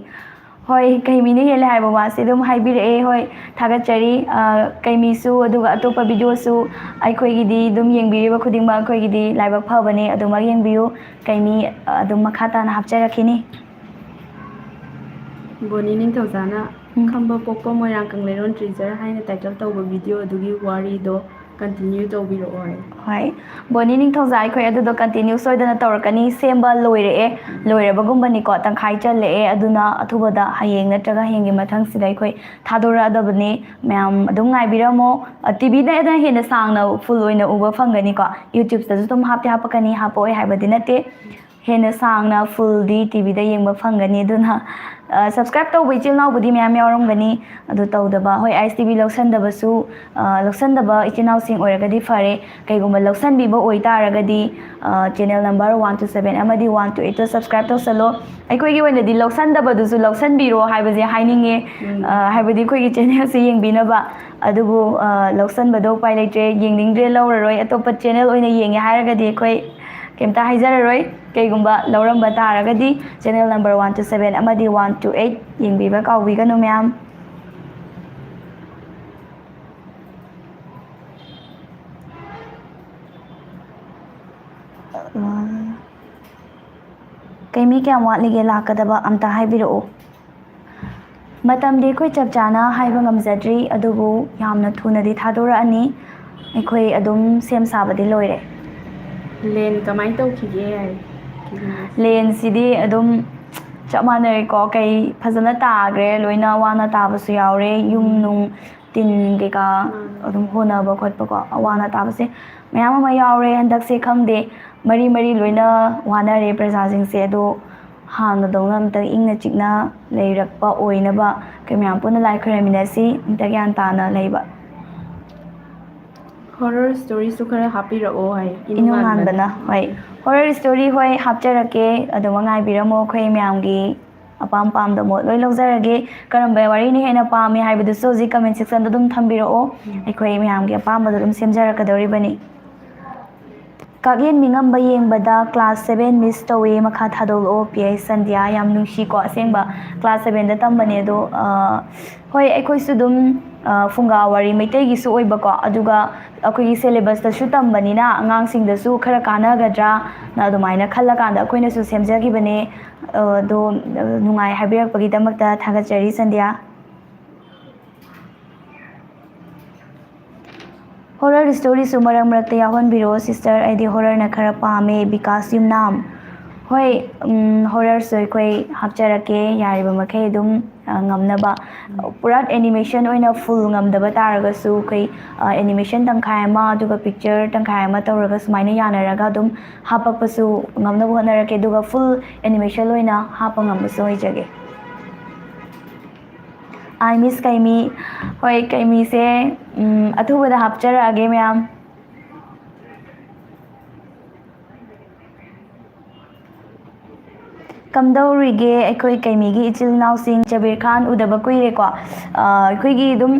ꯍꯣꯏ, ꯀꯩꯃꯤꯅ ꯍꯦꯜꯂꯦ ꯍꯥꯏꯕ ꯋꯥꯁꯦ ꯑꯗꯨꯝ ꯍꯥꯏꯕꯤꯔꯛꯑꯦ꯫ ꯍꯣꯏ, ꯊꯥꯒꯠꯆꯔꯤ꯫ ꯑ, ꯀꯩꯃꯤꯁꯨ ꯑꯗꯨꯒ ꯑꯇꯣꯞꯄ ꯚꯤꯗꯤꯑꯣꯁꯨ ꯑꯩꯈꯣꯏꯒꯤꯗꯤ ꯑꯗꯨꯝ ꯌꯦꯡꯕꯤꯔꯤꯕ ꯈꯨꯗꯤꯡꯃꯛ ꯑꯩꯈꯣꯏꯒꯤꯗꯤ ꯂꯥꯏꯕꯛ ꯐꯕꯅꯦ꯫ ꯑꯗꯨꯃꯛ ꯌꯦꯡꯕꯤꯌꯨ꯫ ꯀꯩꯃꯤ, ꯑ, ꯑꯗꯨꯝ ꯃꯈꯥ ꯇꯥꯅ ꯍꯥꯞꯆꯔꯛꯈꯤꯅꯤ꯫ ꯕꯣꯅꯤ ꯅꯤꯡꯊꯧꯖꯥꯅ ꯎꯝ꯫ ꯈꯝꯕ ꯄꯣꯛꯄ ꯃꯣꯏꯔꯥꯡ ꯀꯪꯂꯩꯔꯣꯟ ꯇ꯭ꯔꯤꯖꯔ ꯍꯥꯏꯅ ꯇꯥꯏꯇꯜ ꯇꯧꯕ ꯚꯤꯗꯤꯑꯣ ꯑꯗꯨꯒꯤ ꯋꯥꯔꯤꯗꯣ ꯀꯟꯇꯤꯅ꯭ꯌꯨ ꯇꯧꯕꯤꯔꯛꯑꯣ ꯍꯥꯏ꯫ ꯍꯣꯏ, ꯕꯣꯅꯤ ꯅꯤꯡꯊꯧꯖꯥ, ꯑꯩꯈꯣꯏ ꯑꯗꯨꯗꯣ ꯀꯟꯇꯤꯅ꯭ꯌꯨ ꯁꯣꯏꯗꯅ ꯇꯧꯔꯛꯀꯅꯤ꯫ ꯁꯦꯝꯕ ꯂꯣꯏꯔꯛꯑꯦ, ꯂꯣꯏꯔꯕꯒꯨꯝꯕꯅꯤꯀꯣ, ꯇꯪꯈꯥꯏ ꯆꯜꯂꯛꯑꯦ꯫ ꯑꯗꯨꯅ ꯑꯊꯨꯕꯗ ꯍꯌꯦꯡ ꯅꯠꯇ꯭ꯔꯒ ꯍꯌꯦꯡꯒꯤ ꯃꯊꯪꯁꯤꯗ ꯑꯩꯈꯣꯏ ꯊꯥꯗꯣꯔꯛꯑꯗꯕꯅꯦ꯫ ꯃꯌꯥꯝ ꯑꯗꯨꯝ ꯉꯥꯏꯕꯤꯔꯝꯃꯣ꯫ ꯑ, ꯇꯤ ꯚꯤꯗ ꯍꯦꯟꯅ ꯁꯥꯡꯅ ꯐꯨꯜ ꯑꯣꯏꯅ ꯎꯕ ꯐꯪꯒꯅꯤꯀꯣ꯫ ꯌꯨꯇ꯭ꯌꯨꯕꯇꯁꯨ ꯑꯗꯨꯝ ꯍꯥꯞꯇꯤ ꯍꯥꯞꯄꯛꯀꯅꯤ, ꯍꯥꯞꯄꯛꯑꯣꯏ ꯍꯥꯏꯕꯗꯤ ꯅꯠꯇꯦ꯫ ꯍꯦꯟꯅ ꯁꯥꯡꯅ ꯐꯨꯜꯗꯤ ꯇꯤ ꯚꯤꯗ ꯌꯦꯡꯕ ꯐꯪꯒꯅꯤ꯫ ꯑꯗꯨꯅ ꯁꯕꯁꯀ꯭ꯔꯥꯏꯕ ꯇꯧꯕ ꯏꯆꯤꯜ ꯏꯅꯥꯎꯕꯨꯗꯤ ꯃꯌꯥꯝ ꯌꯥꯎꯔꯝꯒꯅꯤ꯫ ꯑꯗꯨ ꯇꯧꯗꯕ, ꯍꯣꯏ, ꯑꯥꯏ ꯑꯦꯁ ꯇꯤ ꯚꯤ ꯂꯧꯁꯟꯗꯕꯁꯨ, ꯑ, ꯂꯧꯁꯟꯗꯕ ꯏꯆꯤꯜ ꯏꯅꯥꯎꯁꯤꯡ ꯑꯣꯏꯔꯒꯗꯤ ꯐꯔꯦ꯫ ꯀꯩꯒꯨꯝꯕ ꯂꯧꯁꯟꯕꯤꯕ ꯑꯣꯏꯇꯥꯔꯒꯗꯤ, channel number one two seven ꯑꯃꯗꯤ ꯋꯥꯟ ꯇꯨ ꯑꯩꯠꯇꯣ ꯁꯕꯁꯀ꯭ꯔꯥꯏꯕ ꯇꯧꯁꯜꯂꯣ꯫ ꯑꯩꯈꯣꯏꯒꯤ ꯑꯣꯏꯅꯗꯤ ꯂꯧꯁꯟꯗꯕꯗꯨꯁꯨ ꯂꯧꯁꯟꯕꯤꯔꯣ ꯍꯥꯏꯕꯁꯦ ꯍꯥꯏꯅꯤꯡꯉꯦ꯫ ꯎꯝ꯫ ꯑ, ꯍꯥꯏꯕꯗꯤ ꯑꯩꯈꯣꯏꯒꯤ ꯆꯦꯅꯦꯜꯁꯦ ꯌꯦꯡꯕꯤꯅꯕ꯫ ꯑꯗꯨꯕꯨ, ꯑ, ꯂꯧꯁꯟꯕꯗꯣ ꯎꯄꯥꯏ ꯂꯩꯇ꯭ꯔꯦ, ꯌꯦꯡꯅꯤꯡꯗ꯭ꯔꯦ, ꯂꯧꯔꯔꯣꯏ, ꯑꯇꯣꯞꯄ ꯆꯦꯅꯦꯜ ꯑꯣꯏꯅ ꯌꯦꯡꯉꯦ ꯍꯥꯏꯔꯒꯗꯤ ꯑꯩꯈꯣꯏ ꯀꯩꯝꯇ ꯍꯥꯏꯖꯔꯔꯣꯏ꯫ ꯀꯩꯒꯨꯝꯕ ꯂꯧꯔꯝꯕ ꯇꯥꯔꯒꯗꯤ channel number one two seven ꯑꯃꯗꯤ ꯋꯥꯟ ꯇꯨ ꯑꯩꯠ ꯌꯦꯡꯕꯤꯕ ꯀꯥꯎꯕꯤꯒꯅꯨ ꯃꯌꯥꯝ꯫ ꯀꯩ ꯃꯤ ꯀꯌꯥꯝ ꯋꯥꯠꯂꯤꯒꯦ ꯂꯥꯛꯀꯗꯕ ꯑꯝꯇ ꯍꯥꯏꯕꯤꯔꯛꯑꯣ꯫ ꯃꯇꯝꯗꯤ ꯑꯩꯈꯣꯏ ꯆꯞ ꯆꯥꯅ ꯍꯥꯏꯕ ꯉꯝꯖꯗ꯭ꯔꯤ, ꯑꯗꯨꯕꯨ ꯌꯥꯝꯅ ꯊꯨꯅꯗꯤ ꯊꯥꯗꯣꯔꯛꯑꯅꯤ꯫ ꯑꯩꯈꯣꯏ ꯑꯗꯨꯝ ꯁꯦꯝ ꯁꯥꯕꯗꯤ ꯂꯣꯏꯔꯦ꯫ ꯂꯦꯟ ꯀꯃꯥꯏꯅ ꯇꯧꯈꯤꯒꯦ? ꯂꯦꯟꯁꯤꯗꯤ ꯑꯗꯨꯝ ꯆꯞ ꯃꯥꯟꯅꯔꯦꯀꯣ, ꯀꯩ ꯐꯖꯅ ꯇꯥꯈ꯭ꯔꯦ, ꯂꯣꯏꯅ ꯋꯥꯅ ꯇꯥꯕꯁꯨ ꯌꯥꯎꯔꯦ, ꯌꯨꯝ ꯅꯨꯡ ꯇꯤꯟ ꯀꯩꯀꯥ ꯎꯝ꯫ ꯑꯗꯨꯝ ꯍꯣꯅꯕ ꯈꯣꯠꯄꯀꯣ, ꯑꯋꯥꯅ ꯇꯥꯕꯁꯦ ꯃꯌꯥꯝ ꯑꯃ ꯌꯥꯎꯔꯦ ꯍꯟꯗꯛꯁꯦ꯫ ꯈꯪꯗꯦ, ꯃꯔꯤ ꯃꯔꯤ ꯂꯣꯏꯅ ꯋꯥꯅꯔꯦ ꯄ꯭ꯔꯖꯥꯁꯤꯡꯁꯦ꯫ ꯑꯗꯣ ꯍꯥꯟꯅꯗꯧꯅ ꯑꯝꯇ ꯏꯪꯅ ꯆꯤꯛꯅ ꯂꯩꯔꯛꯄ ꯑꯣꯏꯅꯕ ꯑꯩꯈꯣꯏ ꯃꯌꯥꯝ ꯄꯨꯟꯅ ꯂꯥꯏ ꯈꯣꯏꯔꯝꯃꯤꯟꯅꯁꯤ, ꯑꯝꯇ ꯒ꯭ꯌꯥꯟ ꯇꯥꯅ ꯂꯩꯕ꯫ ꯍꯣꯔꯔ ꯁ꯭ꯇꯣꯔꯤꯁꯨ ꯈꯔ ꯍꯥꯞꯄꯤꯔꯛꯑꯣ ꯍꯥꯏ, ꯏꯅꯨꯡꯉꯥꯟꯕꯅ꯫ ꯍꯣꯏ, ꯍꯣꯔꯔ ꯁ꯭ꯇꯣꯔꯤ, ꯍꯣꯏ, ꯍꯥꯞꯆꯔꯛꯀꯦ꯫ ꯑꯗꯨꯃꯛ ꯉꯥꯏꯕꯤꯔꯝꯃꯣ, ꯑꯩꯈꯣꯏ ꯃꯌꯥꯝꯒꯤ ꯑꯄꯥꯝ ꯄꯥꯝꯗ ꯃꯣꯠ ꯂꯣꯏ ꯂꯧꯖꯔꯒꯦ꯫ ꯀꯔꯝꯕ ꯋꯥꯔꯤꯅ ꯍꯦꯟꯅ ꯄꯥꯝꯃꯤ ꯍꯥꯏꯕꯗꯨꯁꯨ ꯍꯧꯖꯤꯛ ꯀꯃꯦꯟ ꯁꯦꯛꯁꯟꯗ ꯑꯗꯨꯝ ꯊꯝꯕꯤꯔꯛꯑꯣ꯫ ꯎꯝ꯫ ꯑꯩꯈꯣꯏ ꯃꯌꯥꯝꯒꯤ ꯑꯄꯥꯝꯕꯗꯣ ꯑꯗꯨꯝ ꯁꯦꯝꯖꯔꯛꯀꯗꯧꯔꯤꯕꯅꯤ꯫ ꯀꯥꯛꯌꯦꯟ ꯃꯤꯉꯝꯕ ꯌꯦꯡꯕꯗ ꯀ꯭ꯂꯥꯁ ꯁꯕꯦꯟ ꯃꯤꯁ ꯇꯧꯋꯦ, ꯃꯈꯥ ꯊꯥꯗꯣꯛꯂꯛꯑꯣ ꯄꯤ ꯑꯩꯆ ꯁꯟꯙ꯭ꯌꯥ꯫ ꯌꯥꯝ ꯅꯨꯡꯁꯤꯀꯣ, ꯑꯁꯦꯡꯕ ꯀ꯭ꯂꯥꯁ ꯁꯕꯦꯟꯗ ꯇꯝꯕꯅꯦ꯫ ꯑꯗꯣ, ꯑ, ꯍꯣꯏ, ꯑꯩꯈꯣꯏꯁꯨ ꯑꯗꯨꯝ, ꯑ, ꯐꯨꯡꯒꯥ ꯋꯥꯔꯤ ꯃꯩꯇꯩꯒꯤꯁꯨ ꯑꯣꯏꯕꯀꯣ, ꯑꯗꯨꯒ ꯑꯩꯈꯣꯏꯒꯤ ꯁꯦꯂꯦꯕꯁꯇꯁꯨ ꯇꯝꯕꯅꯤꯅ ꯑꯉꯥꯡꯁꯤꯡꯗꯁꯨ ꯈꯔ ꯀꯥꯟꯅꯒꯗ꯭ꯔꯥꯅ ꯑꯗꯨꯃꯥꯏꯅ ꯈꯜꯂꯀꯥꯟꯗ ꯑꯩꯈꯣꯏꯅꯁꯨ ꯁꯦꯝꯖꯈꯤꯕꯅꯦ꯫ ꯑ, ꯑꯗꯣ, ꯑ, ꯅꯨꯡꯉꯥꯏ ꯍꯥꯏꯕꯤꯔꯛꯄꯒꯤꯗꯃꯛꯇ ꯊꯥꯒꯠꯆꯔꯤ ꯁꯟꯙ꯭ꯌꯥ꯫ ꯍꯣꯔꯔ ꯁ꯭ꯇꯣꯔꯤꯁꯨ ꯃꯔꯛ ꯃꯔꯛꯇ ꯌꯥꯎꯍꯟꯕꯤꯔꯛꯑꯣ ꯁꯤꯁꯇꯔ, ꯑꯩꯗꯤ ꯍꯣꯔꯔꯅ ꯈꯔ ꯄꯥꯝꯃꯦ꯫ ꯕꯤꯀꯥꯁ ꯌꯨꯝꯅꯥꯝ꯫ ꯍꯣꯏ, ꯎꯝ, ꯍꯣꯔꯔꯁꯨ ꯑꯩꯈꯣꯏ ꯍꯥꯞꯆꯔꯛꯀꯦ, ꯌꯥꯔꯤꯕ ꯃꯈꯩ ꯑꯗꯨꯝ, ꯑ, ꯉꯝꯅꯕ꯫ ꯄꯨꯔꯥ ꯑꯦꯅꯤꯃꯦꯁꯟ ꯑꯣꯏꯅ ꯐꯨꯜ ꯉꯝꯗꯕ ꯇꯥꯔꯒꯁꯨ ꯑꯩꯈꯣꯏ, ꯑ, ꯑꯦꯅꯤꯃꯦꯁꯟ ꯇꯪꯈꯥꯏ ꯑꯃ ꯑꯗꯨꯒ ꯄꯤꯛꯆꯔ ꯇꯪꯈꯥꯏ ꯑꯃ ꯇꯧꯔꯒ ꯁꯨꯃꯥꯏꯅ ꯌꯥꯅꯔꯒ ꯑꯗꯨꯝ ꯍꯥꯞꯄꯛꯄꯁꯨ ꯉꯝꯅꯕ ꯍꯣꯠꯅꯔꯛꯀꯦ, ꯑꯗꯨꯒ ꯐꯨꯜ ꯑꯦꯅꯤꯃꯦꯁꯟ ꯑꯣꯏꯅ ꯍꯥꯞꯄ ꯉꯝꯕꯁꯨ ꯑꯣꯏꯖꯒꯦ꯫ ꯑꯥꯏ ꯃꯤꯁ ꯀꯩꯃꯤ꯫ ꯍꯣꯏ, ꯀꯩꯃꯤꯁꯦ, ꯎꯝ, ꯑꯊꯨꯕꯗ ꯍꯥꯞꯆꯔꯛꯑꯒꯦ ꯃꯌꯥꯝ꯫ ꯀꯝꯗꯧꯔꯤꯒꯦ ꯑꯩꯈꯣꯏ ꯀꯩꯃꯤꯒꯤ ꯏꯆꯤꯜ ꯏꯅꯥꯎꯁꯤꯡ? ꯖꯕꯤꯔ ꯈꯥꯟ ꯎꯗꯕ ꯀꯨꯏꯔꯦꯀꯣ꯫ ꯑ, ꯑꯩꯈꯣꯏꯒꯤ ꯑꯗꯨꯝ,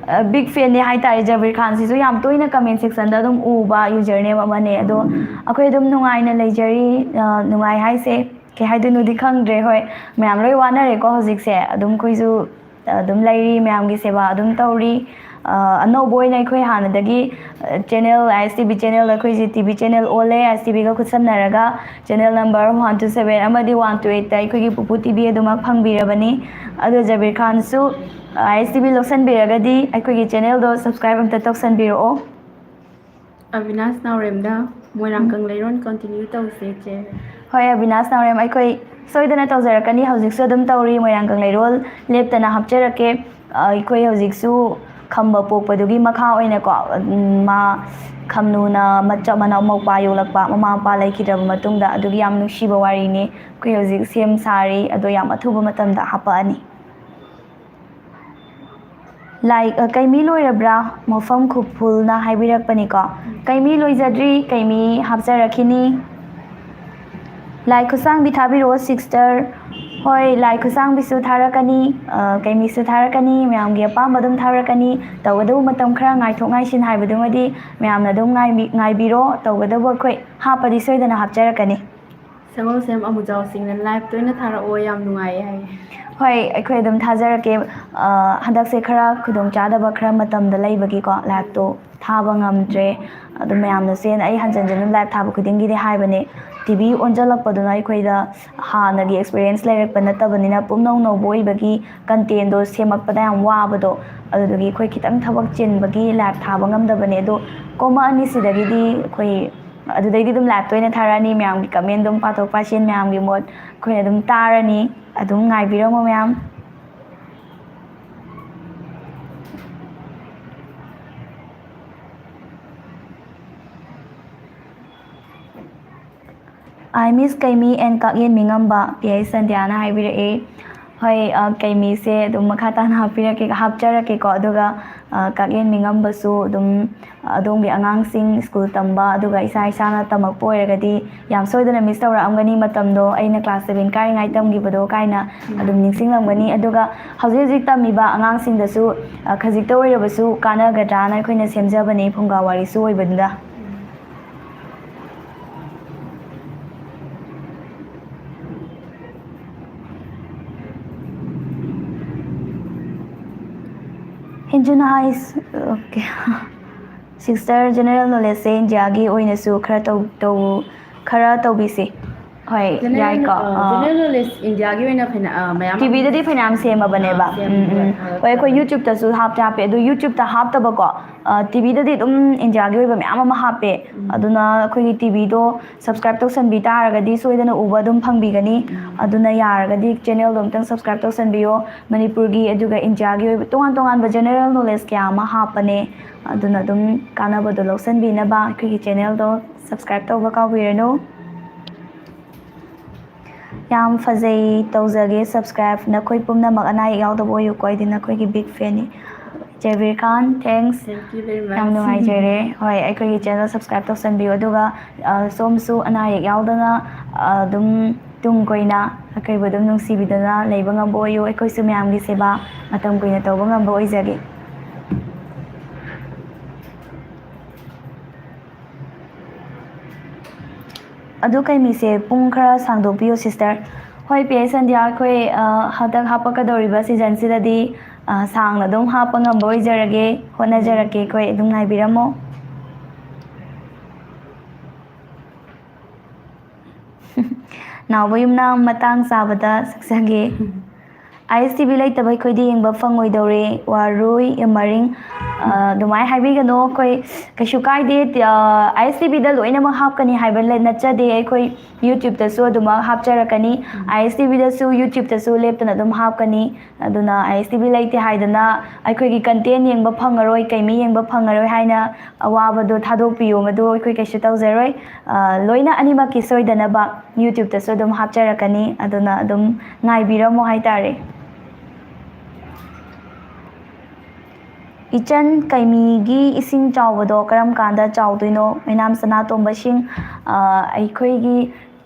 ꯑ, ꯕꯤꯒ ꯐꯦꯟꯅꯦ ꯍꯥꯏꯇꯥꯔꯦ꯫ ꯖꯕꯤꯔ ꯈꯥꯟꯁꯤꯁꯨ ꯌꯥꯝ ꯇꯣꯏꯅ ꯀꯃꯦꯟ ꯁꯦꯛꯁꯟꯗ ꯑꯗꯨꯝ ꯎꯕ ꯌꯨꯖꯔ ꯅꯦꯝ ꯑꯃꯅꯦ꯫ ꯑꯗꯣ ꯑꯩꯈꯣꯏ ꯑꯗꯨꯝ ꯅꯨꯡꯉꯥꯏꯅ ꯂꯩꯖꯔꯤ꯫ ꯑ, ꯅꯨꯡꯉꯥꯏ ꯍꯥꯏꯁꯦ ꯀꯩ ꯍꯥꯏꯗꯣꯏꯅꯣꯗꯤ ꯈꯪꯗ꯭ꯔꯦ꯫ ꯍꯣꯏ, ꯃꯌꯥꯝ ꯂꯣꯏ ꯋꯥꯅꯔꯦꯀꯣ ꯍꯧꯖꯤꯛꯁꯦ꯫ ꯑꯗꯨꯝ ꯑꯩꯈꯣꯏꯁꯨ ꯑꯗꯨꯝ ꯂꯩꯔꯤ, ꯃꯌꯥꯝꯒꯤ ꯁꯦꯕꯥ ꯑꯗꯨꯝ ꯇꯧꯔꯤ꯫ ꯑ, ꯑꯅꯧꯕ ꯑꯣꯏꯅ ꯑꯩꯈꯣꯏ ꯍꯥꯟꯅꯗꯒꯤ, ꯑ, channel, I S T V channel, ꯑꯩꯈꯣꯏꯁꯦ ꯇꯤ ꯚꯤ ꯆꯦꯅꯦꯜ ꯑꯣꯜꯂꯦ꯫ ꯑꯥꯏ ꯑꯦꯁ ꯇꯤ ꯚꯤꯒ ꯈꯨꯠꯁꯝꯅꯔꯒ channel number one two seven ꯑꯃꯗꯤ ꯋꯥꯟ ꯇꯨ ꯑꯩꯠꯇ ꯑꯩꯈꯣꯏꯒꯤ ꯄꯨꯄꯨ ꯇꯤ ꯚꯤ ꯑꯗꯨꯃꯛ ꯐꯪꯕꯤꯔꯕꯅꯤ꯫ ꯑꯗꯣ ꯖꯕꯤꯔ ꯈꯥꯟꯁꯨ, ꯑ, ꯑꯥꯏ ꯑꯦꯁ ꯇꯤ ꯚꯤ ꯂꯧꯁꯟꯕꯤꯔꯒꯗꯤ ꯑꯩꯈꯣꯏꯒꯤ ꯆꯦꯅꯦꯜꯗꯣ ꯁꯕꯁꯀ꯭ꯔꯥꯏꯕ ꯑꯝꯇ ꯇꯧꯁꯟꯕꯤꯔꯛꯑꯣ꯫ ꯑꯕꯤꯅꯥꯁ ꯅꯥꯎꯔꯦꯝꯗ ꯃꯣꯏꯔꯥꯡ ꯎꯝ꯫ ꯀꯪꯂꯩꯔꯣꯟ ꯀꯟꯇꯤꯅ꯭ꯌꯨ ꯇꯧꯁꯦ, ꯆꯦ꯫ ꯍꯣꯏ, ꯑꯕꯤꯅꯥꯁ ꯅꯥꯎꯔꯦꯝ, ꯑꯩꯈꯣꯏ ꯁꯣꯏꯗꯅ ꯇꯧꯖꯔꯛꯀꯅꯤ꯫ ꯍꯧꯖꯤꯛꯁꯨ ꯑꯗꯨꯝ ꯇꯧꯔꯤ, ꯃꯣꯏꯔꯥꯡ ꯀꯪꯂꯩꯔꯣꯜ ꯂꯦꯞꯇꯅ ꯍꯥꯞꯆꯔꯛꯀꯦ꯫ ꯑ, ꯑꯩꯈꯣꯏ ꯍꯧꯖꯤꯛꯁꯨ ꯈꯝꯕ ꯄꯣꯛꯄꯗꯨꯒꯤ ꯃꯈꯥ ꯑꯣꯏꯅꯀꯣ, ꯎꯝ, ꯃꯥ ꯈꯝꯅꯨꯅ ꯃꯆꯥ ꯃꯅꯥꯎ ꯃꯧꯄꯥ ꯌꯣꯛꯂꯛꯄ, ꯃꯃꯥ ꯃꯄꯥ ꯂꯩꯈꯤꯗ꯭ꯔꯕ ꯃꯇꯨꯡꯗ, ꯑꯗꯨꯒꯤ ꯌꯥꯝ ꯅꯨꯡꯁꯤꯕ ꯋꯥꯔꯤꯅꯤ꯫ ꯑꯩꯈꯣꯏ ꯍꯧꯖꯤꯛ ꯁꯦꯝ ꯁꯥꯔꯤ, ꯑꯗꯣ ꯌꯥꯝ ꯑꯊꯨꯕ ꯃꯇꯝꯗ ꯍꯥꯞꯄꯛꯑꯅꯤ꯫ ꯂꯥꯏꯛ, ꯑ, ꯀꯩꯃꯤ ꯂꯣꯏꯔꯕ꯭ꯔꯥ? ꯃꯐꯝ ꯈꯨꯐꯨꯜꯅ ꯍꯥꯏꯕꯤꯔꯛꯄꯅꯤꯀꯣ꯫ ꯀꯩꯃꯤ ꯂꯣꯏꯖꯗ꯭ꯔꯤ, ꯀꯩꯃꯤ ꯍꯥꯞꯆꯔꯛꯈꯤꯅꯤ꯫ ꯂꯥꯏ ꯈꯨꯠꯁꯥꯡꯕꯤ ꯊꯥꯕꯤꯔꯛꯑꯣ, ꯁꯤꯁꯇꯔ꯫ ꯍꯣꯏ, ꯂꯥꯏ ꯈꯨꯠꯁꯥꯡꯕꯤꯁꯨ ꯊꯥꯔꯛꯀꯅꯤ, ꯑ, ꯀꯩꯃꯤꯁꯨ ꯊꯥꯔꯛꯀꯅꯤ, ꯃꯌꯥꯝꯒꯤ ꯑꯄꯥꯝꯕ ꯑꯗꯨꯝ ꯊꯥꯔꯛꯀꯅꯤ꯫ ꯇꯧꯒꯗꯧꯕ ꯃꯇꯝ ꯈꯔ ꯉꯥꯏꯊꯣꯛ ꯉꯥꯏꯁꯤꯟ ꯍꯥꯏꯕꯗꯨꯃꯗꯤ ꯃꯌꯥꯝꯅ ꯑꯗꯨꯝ ꯉꯥꯏꯕꯤ-, ꯉꯥꯏꯕꯤꯔꯣ, ꯇꯧꯒꯗꯧꯕ ꯑꯩꯈꯣꯏ ꯍꯥꯞꯄꯗꯤ ꯁꯣꯏꯗꯅ ꯍꯥꯞꯆꯔꯛꯀꯅꯤ꯫ ꯁꯒꯣꯜꯁꯦꯝ ꯑꯃꯨꯖꯥꯎꯁꯤꯡꯅ ꯂꯥꯏꯚ ꯇꯣꯏꯅ ꯊꯥꯔꯛꯑꯣ, ꯌꯥꯝ ꯅꯨꯡꯉꯥꯏꯌꯦ ꯍꯥꯏꯌꯦ꯫ ꯍꯣꯏ, ꯑꯩꯈꯣꯏ ꯑꯗꯨꯝ ꯊꯥꯖꯔꯛꯀꯦ꯫ ꯑ, ꯍꯟꯗꯛꯁꯦ ꯈꯔ ꯈꯨꯗꯣꯡꯆꯥꯗꯕ ꯈꯔ ꯃꯇꯝꯗ ꯂꯩꯕꯒꯤꯀꯣ, ꯂꯥꯏꯚꯇꯣ ꯊꯥꯕ ꯉꯝꯗ꯭ꯔꯦ꯫ ꯑꯗꯨ ꯃꯌꯥꯝꯅꯁꯨ ꯍꯦꯟꯅ, ꯑꯩ ꯍꯟꯖꯟ ꯍꯟꯖꯟꯅ ꯂꯥꯏꯚ ꯊꯥꯕ ꯈꯨꯗꯤꯡꯒꯤꯗꯤ ꯍꯥꯏꯕꯅꯦ, ꯇꯤ ꯚꯤ ꯑꯣꯟꯁꯤꯜꯂꯛꯄꯗꯨꯅ ꯑꯩꯈꯣꯏꯗ ꯍꯥꯟꯅꯒꯤ ꯑꯦꯛꯁꯄꯤꯔꯤꯌꯦꯟꯁ ꯂꯩꯔꯛꯄ ꯅꯠꯇꯕꯅꯤꯅ, ꯄꯨꯝꯅꯧ ꯅꯧꯕ ꯑꯣꯏꯕꯒꯤ ꯀꯟꯇꯦꯟꯗꯣ ꯁꯦꯝꯃꯛꯄꯗ ꯌꯥꯝ ꯋꯥꯕꯗꯣ, ꯑꯗꯨꯗꯨꯒꯤ ꯑꯩꯈꯣꯏ ꯈꯤꯇꯪ ꯊꯕꯛ ꯆꯤꯟꯕꯒꯤ ꯂꯥꯏꯚ ꯊꯥꯕ ꯉꯝꯗꯕꯅꯦ꯫ ꯑꯗꯣ ꯀꯣꯝꯃꯛꯑꯅꯤ ꯁꯤꯗꯒꯤꯗꯤ ꯑꯩꯈꯣꯏ꯫ ꯑꯗꯨꯗꯩꯗꯤ ꯑꯗꯨꯝ ꯂꯥꯏꯚ ꯇꯣꯏꯅ ꯊꯥꯔꯛꯑꯅꯤ, ꯃꯌꯥꯝꯒꯤ ꯀꯃꯦꯟ ꯑꯗꯨꯝ ꯄꯥꯊꯣꯛ ꯄꯥꯁꯤꯟ, ꯃꯌꯥꯝꯒꯤ ꯃꯣꯠ ꯑꯩꯈꯣꯏꯅ ꯑꯗꯨꯝ ꯇꯥꯔꯅꯤ꯫ ꯑꯗꯨꯝ ꯉꯥꯏꯕꯤꯔꯝꯃꯣ ꯃꯌꯥꯝ꯫ I miss ꯀꯩꯃꯤ and ꯀꯥꯛꯌꯦꯟ ꯃꯤꯉꯝꯕ, ꯄꯤ ꯑꯩꯆ ꯁꯟꯙ꯭ꯌꯥꯅ ꯍꯥꯏꯕꯤꯔꯛꯑꯦ꯫ ꯍꯣꯏ, ꯑ, ꯀꯩꯃꯤꯁꯦ ꯑꯗꯨꯝ ꯃꯈꯥ ꯇꯥꯅ ꯍꯥꯞꯄꯤꯔꯛꯀꯦ, ꯍꯥꯞꯆꯔꯛꯀꯦꯀꯣ꯫ ꯑꯗꯨꯒ, ꯑ, ꯀꯥꯛꯂꯦꯟ ꯃꯤꯉꯝꯕꯁꯨ ꯑꯗꯨꯝ, ꯑ, ꯑꯗꯣꯝꯒꯤ ꯑꯉꯥꯡꯁꯤꯡ ꯁ꯭ꯀꯨꯜ ꯇꯝꯕ, ꯑꯗꯨꯒ ꯏꯁꯥ ꯏꯁꯥꯅ ꯇꯝꯃꯛꯄ ꯑꯣꯏꯔꯒꯗꯤ ꯌꯥꯝ ꯁꯣꯏꯗꯅ ꯃꯤꯁ ꯇꯧꯔꯛꯑꯝꯒꯅꯤ ꯃꯇꯝꯗꯣ, ꯑꯩꯅ ꯀ꯭ꯂꯥꯁ ꯁꯚꯦꯟ ꯀꯥꯔꯤꯉꯥꯏ ꯇꯝꯈꯤꯕꯗꯣ ꯀꯥꯏꯅ ꯑꯗꯨꯝ ꯅꯤꯡꯁꯤꯡꯂꯝꯒꯅꯤ꯫ ꯑꯗꯨꯒ ꯍꯧꯖꯤꯛ ꯍꯧꯖꯤꯛ ꯇꯝꯃꯤꯕ ꯑꯉꯥꯡꯁꯤꯡꯗꯁꯨ, ꯑ, ꯈꯖꯤꯛꯇ ꯑꯣꯏꯔꯕꯁꯨ ꯀꯥꯟꯅꯒꯗ꯭ꯔꯥꯅ ꯑꯩꯈꯣꯏꯅ ꯁꯦꯝꯖꯕꯅꯦ, ꯐꯨꯡꯒꯥ ꯋꯥꯔꯤꯁꯨ ꯑꯣꯏꯕꯅꯤꯅ꯫ ꯍꯦꯟꯖꯨꯅ ꯍꯥꯏꯁ, ꯑꯣꯀꯦ꯫ ꯁꯤꯁꯇꯔ, ꯖꯦꯅꯔꯦꯜ ꯅꯣꯂꯦꯖꯁꯦ ꯏꯟꯗꯤꯌꯥꯒꯤ ꯑꯣꯏꯅꯁꯨ ꯈꯔ ꯇꯧ, ꯇꯧ, ꯈꯔ ꯇꯧꯕꯤꯁꯤ꯫ ꯍꯣꯏ, ꯌꯥꯏꯀꯣ? ꯑꯥ꯫ ꯖꯦꯅꯔꯦꯜ ꯅꯣꯂꯦꯖ ꯏꯟꯗꯤꯌꯥꯒꯤ ꯑꯣꯏꯅ ꯐꯅ-, ꯑꯥ, ꯃꯌꯥꯝ ꯇꯤꯚꯤꯗꯗꯤ ꯐꯅꯌꯥꯝ ꯁꯦꯝꯃꯕꯅꯦꯕ꯫ ꯑꯥ, ꯁꯦꯝꯃꯦ꯫ ꯎꯝ, ꯎꯝ꯫ ꯍꯣꯏ, ꯍꯣꯏ, ꯑꯩꯈꯣꯏ ꯌꯨꯇ꯭ꯌꯨꯕꯇꯁꯨ ꯍꯥꯞꯇꯤ ꯍꯥꯞꯄꯦ, ꯑꯗꯨ ꯌꯨꯇ꯭ꯌꯨꯕꯇ ꯍꯥꯞꯇꯕꯀꯣ, ꯑꯥ, ꯇꯤꯚꯤꯗꯗꯤ ꯑꯗꯨꯝ ꯏꯟꯗꯤꯌꯥꯒꯤ ꯑꯣꯏꯕ ꯃꯌꯥꯝ ꯑꯃ ꯍꯥꯞꯄꯦ꯫ ꯎꯝ꯫ ꯑꯗꯨꯅ ꯑꯩꯈꯣꯏꯒꯤ ꯇꯤꯚꯤꯗꯣ subscribe ꯇꯧꯁꯟꯕꯤ ꯇꯥꯔꯒꯗꯤ ꯁꯣꯏꯗꯅ ꯎꯕ ꯑꯗꯨꯝ ꯐꯪꯕꯤꯒꯅꯤ꯫ ꯎꯝ꯫ ꯑꯗꯨꯅ ꯌꯥꯔꯒꯗꯤ channelꯗꯣ ꯑꯝꯇꯪ subscribe ꯇꯧꯁꯟꯕꯤꯌꯣ꯫ ꯃꯅꯤꯄꯨꯔꯒꯤ ꯑꯗꯨꯒ ꯏꯟꯗꯤꯌꯥꯒꯤ ꯑꯣꯏꯕ ꯇꯣꯉꯥꯟ ꯇꯣꯉꯥꯟꯕ general knowledge ꯀꯌꯥ ꯑꯃ ꯍꯥꯞꯄꯅꯦ꯫ ꯑꯗꯨꯅ ꯑꯗꯨꯝ ꯀꯥꯟꯅꯕꯗꯣ ꯂꯧꯁꯟꯕꯤꯅꯕ ꯑꯩꯈꯣꯏꯒꯤ channelꯗꯣ subscribe ꯇꯧꯕ ꯀꯥꯎꯕꯤꯔꯅꯨ꯫ ꯌꯥꯝ ꯐꯖꯩ, ꯇꯧꯖꯒꯦ subscribe꯫ ꯅꯈꯣꯏ ꯄꯨꯝꯅꯃꯛ ꯑꯅꯥ ꯑꯌꯦꯛ ꯌꯥꯎꯗꯕ ꯑꯣꯏꯌꯨꯀꯣ, ꯑꯩꯗꯤ ꯅꯈꯣꯏꯒꯤ big fanꯅꯤ꯫ ꯖꯕꯤꯔ Khan, thanks꯫ Thank you very much꯫ ꯌꯥꯝ ꯅꯨꯡꯉꯥꯏꯖꯔꯦ꯫ ꯍꯣꯏ, ꯑꯩꯈꯣꯏꯒꯤ channel subscribe ꯇꯧꯁꯟꯕꯤꯌꯨ, ꯑꯗꯨꯒ, ꯑ, ꯁꯣꯝꯁꯨ ꯑꯅꯥ ꯑꯌꯦꯛ ꯌꯥꯎꯗꯅ, ꯑ, ꯑꯗꯨꯝ ꯇꯨꯡ ꯀꯣꯏꯅ ꯑꯩꯈꯣꯏꯕꯨ ꯑꯗꯨꯝ ꯅꯨꯡꯁꯤꯕꯤꯗꯅ ꯂꯩꯕ ꯉꯝꯕ ꯑꯣꯏꯌꯨ꯫ ꯑꯩꯈꯣꯏꯁꯨ ꯃꯌꯥꯝꯒꯤ ꯁꯦꯕꯥ ꯃꯇꯝ ꯀꯨꯏꯅ ꯇꯧꯕ ꯉꯝꯕ ꯑꯣꯏꯖꯒꯦ꯫ ꯑꯗꯨ ꯀꯩꯃꯤꯁꯦ ꯄꯨꯡ ꯈꯔ ꯁꯥꯡꯗꯣꯛꯄꯤꯌꯣ, sister꯫ ꯍꯣꯏ, ꯄꯤ ꯑꯦꯁ ꯁꯟꯙ꯭ꯌꯥ, ꯑꯩꯈꯣꯏ, ꯑ, ꯍꯟꯗꯛ ꯍꯥꯞꯄꯛꯀꯗꯧꯔꯤꯕ seasonꯁꯤꯗꯗꯤ, ꯑ, ꯁꯥꯡꯅ ꯑꯗꯨꯝ ꯍꯥꯞꯄ ꯉꯝꯕ ꯑꯣꯏꯖꯔꯒꯦ, ꯍꯣꯠꯅꯖꯔꯛꯀꯦ ꯑꯩꯈꯣꯏ, ꯑꯗꯨꯝ ꯉꯥꯏꯕꯤꯔꯝꯃꯣ꯫ ꯅꯥꯎꯕ ꯌꯨꯝꯅꯥꯝ ꯃꯇꯥꯡ ꯆꯥꯕꯗ ꯁꯛꯆꯒꯦ꯫ ꯑꯥꯏ ꯑꯦꯁ ꯇꯤ ꯚꯤ ꯂꯩꯇꯕ ꯑꯩꯈꯣꯏꯗꯤ ꯌꯦꯡꯕ ꯐꯪꯉꯣꯏꯗꯧꯔꯦ꯫ ꯋꯥꯔꯣꯏ ꯃꯔꯤꯡ, ꯑ, ꯑꯗꯨꯃꯥꯏꯅ ꯍꯥꯏꯕꯤꯒꯅꯣ꯫ ꯑꯩꯈꯣꯏ ꯀꯩꯁꯨ ꯀꯥꯏꯗꯦ꯫ ꯑꯥꯏ ꯑꯦꯁ ꯇꯤ ꯚꯤꯗ ꯂꯣꯏꯅꯃꯛ ꯍꯥꯞꯀꯅꯤ ꯍꯥꯏꯕ ꯂꯩ-, ꯅꯠꯆꯗꯦ꯫ ꯑꯩꯈꯣꯏ YouTube-ꯇꯁꯨ ꯑꯗꯨꯃꯛ ꯍꯥꯞꯆꯔꯛꯀꯅꯤ꯫ ꯑꯥꯏ ꯑꯦꯁ ꯇꯤ ꯚꯤꯗꯁꯨ, YouTube-ꯇꯁꯨ ꯂꯦꯞꯇꯅ ꯑꯗꯨꯝ ꯍꯥꯞꯀꯅꯤ꯫ ꯑꯗꯨꯅ ꯑꯥꯏ ꯑꯦꯁ ꯇꯤ ꯚꯤ ꯂꯩꯇꯦ ꯍꯥꯏꯗꯅ ꯑꯩꯈꯣꯏꯒꯤ content ꯌꯦꯡꯕ ꯐꯪꯉꯔꯣꯏ, ꯀꯩꯃꯤ ꯌꯦꯡꯕ ꯐꯪꯉꯔꯣꯏ ꯍꯥꯏꯅ ꯑꯋꯥꯕꯗꯣ ꯊꯥꯗꯣꯛꯄꯤꯌꯣ, ꯃꯗꯨ ꯑꯩꯈꯣꯏ ꯀꯩꯁꯨ ꯇꯧꯖꯔꯣꯏ꯫ ꯑ, ꯂꯣꯏꯅ ꯑꯅꯤꯃꯛꯀꯤ ꯁꯣꯏꯗꯅꯕ YouTube-ꯇꯁꯨ ꯑꯗꯨꯝ ꯍꯥꯞꯆꯔꯛꯀꯅꯤ꯫ ꯑꯗꯨꯅ ꯑꯗꯨꯝ ꯉꯥꯏꯕꯤꯔꯝꯃꯣ ꯍꯥꯏꯇꯥꯔꯦ꯫ ꯏꯆꯟ, ꯀꯩꯃꯤꯒꯤ ꯏꯁꯤꯡ ꯆꯥꯎꯕꯗꯣ ꯀꯔꯝ ꯀꯥꯟꯗ ꯆꯥꯎꯗꯣꯏꯅꯣ? ꯑꯣꯏꯅꯥꯝ ꯁꯅꯥꯇꯣꯝꯕ ꯁꯤꯡ, ꯑ, ꯑꯩꯈꯣꯏꯒꯤ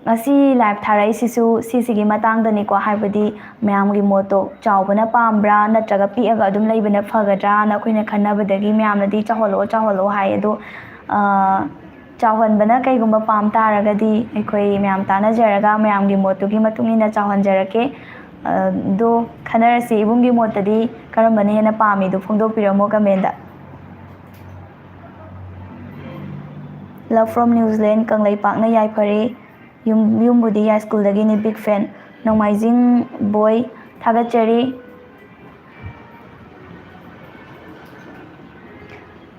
ꯉꯁꯤ live ꯊꯥꯔꯛꯏꯁꯤꯁꯨ ꯁꯤꯁꯤꯒꯤ ꯃꯇꯥꯡꯗꯅꯤꯀꯣ, ꯍꯥꯏꯕꯗꯤ ꯃꯌꯥꯝꯒꯤ ꯃꯣꯠꯇꯣ ꯆꯥꯎꯕꯅ ꯄꯥꯝꯕ꯭ꯔꯥ ꯅꯠꯇ꯭ꯔꯒ ꯄꯤꯛꯑꯒ ꯑꯗꯨꯝ ꯂꯩꯕꯅ ꯐꯒꯗ꯭ꯔꯥꯅ ꯑꯩꯈꯣꯏꯅ ꯈꯟꯅꯕꯗꯒꯤ ꯃꯌꯥꯝꯅꯗꯤ ꯆꯥꯎꯍꯜꯂꯛꯑꯣ, ꯆꯥꯎꯍꯜꯂꯛꯑꯣ ꯍꯥꯏ꯫ ꯑꯗꯣ, ꯑ, ꯆꯥꯎꯍꯟꯕꯅ ꯀꯩꯒꯨꯝꯕ ꯄꯥꯝ ꯇꯥꯔꯒꯗꯤ ꯑꯩꯈꯣꯏ ꯃꯌꯥꯝ ꯇꯥꯟꯅꯖꯔꯒ ꯃꯌꯥꯝꯒꯤ ꯃꯣꯠꯇꯨꯒꯤ ꯃꯇꯨꯡ ꯏꯟꯅ ꯆꯥꯎꯍꯟꯖꯔꯛꯀꯦ꯫ ꯑ, ꯑꯗꯣ ꯈꯟꯅꯔꯁꯤ, ꯏꯕꯨꯡꯒꯤ ꯃꯣꯠꯇꯗꯤ ꯀꯔꯝꯕꯅ ꯍꯦꯟꯅ ꯄꯥꯝꯃꯤꯗꯣ ꯐꯣꯡꯗꯣꯛꯄꯤꯔꯝꯃꯣ comment-ꯇ꯫ Love from New Zealand, ꯀꯪꯂꯩꯄꯥꯛꯅ ꯌꯥꯏꯐꯔꯦ꯫ ꯌꯨꯝ, ꯌꯨꯝꯕꯨꯗꯤ ꯌꯥꯏꯁ꯭ꯀꯨꯜꯗꯒꯤꯅꯤ, big fan꯫ ꯅꯣꯡꯃꯥꯏꯖꯤꯡ boy, ꯊꯥꯒꯠꯆꯔꯤ꯫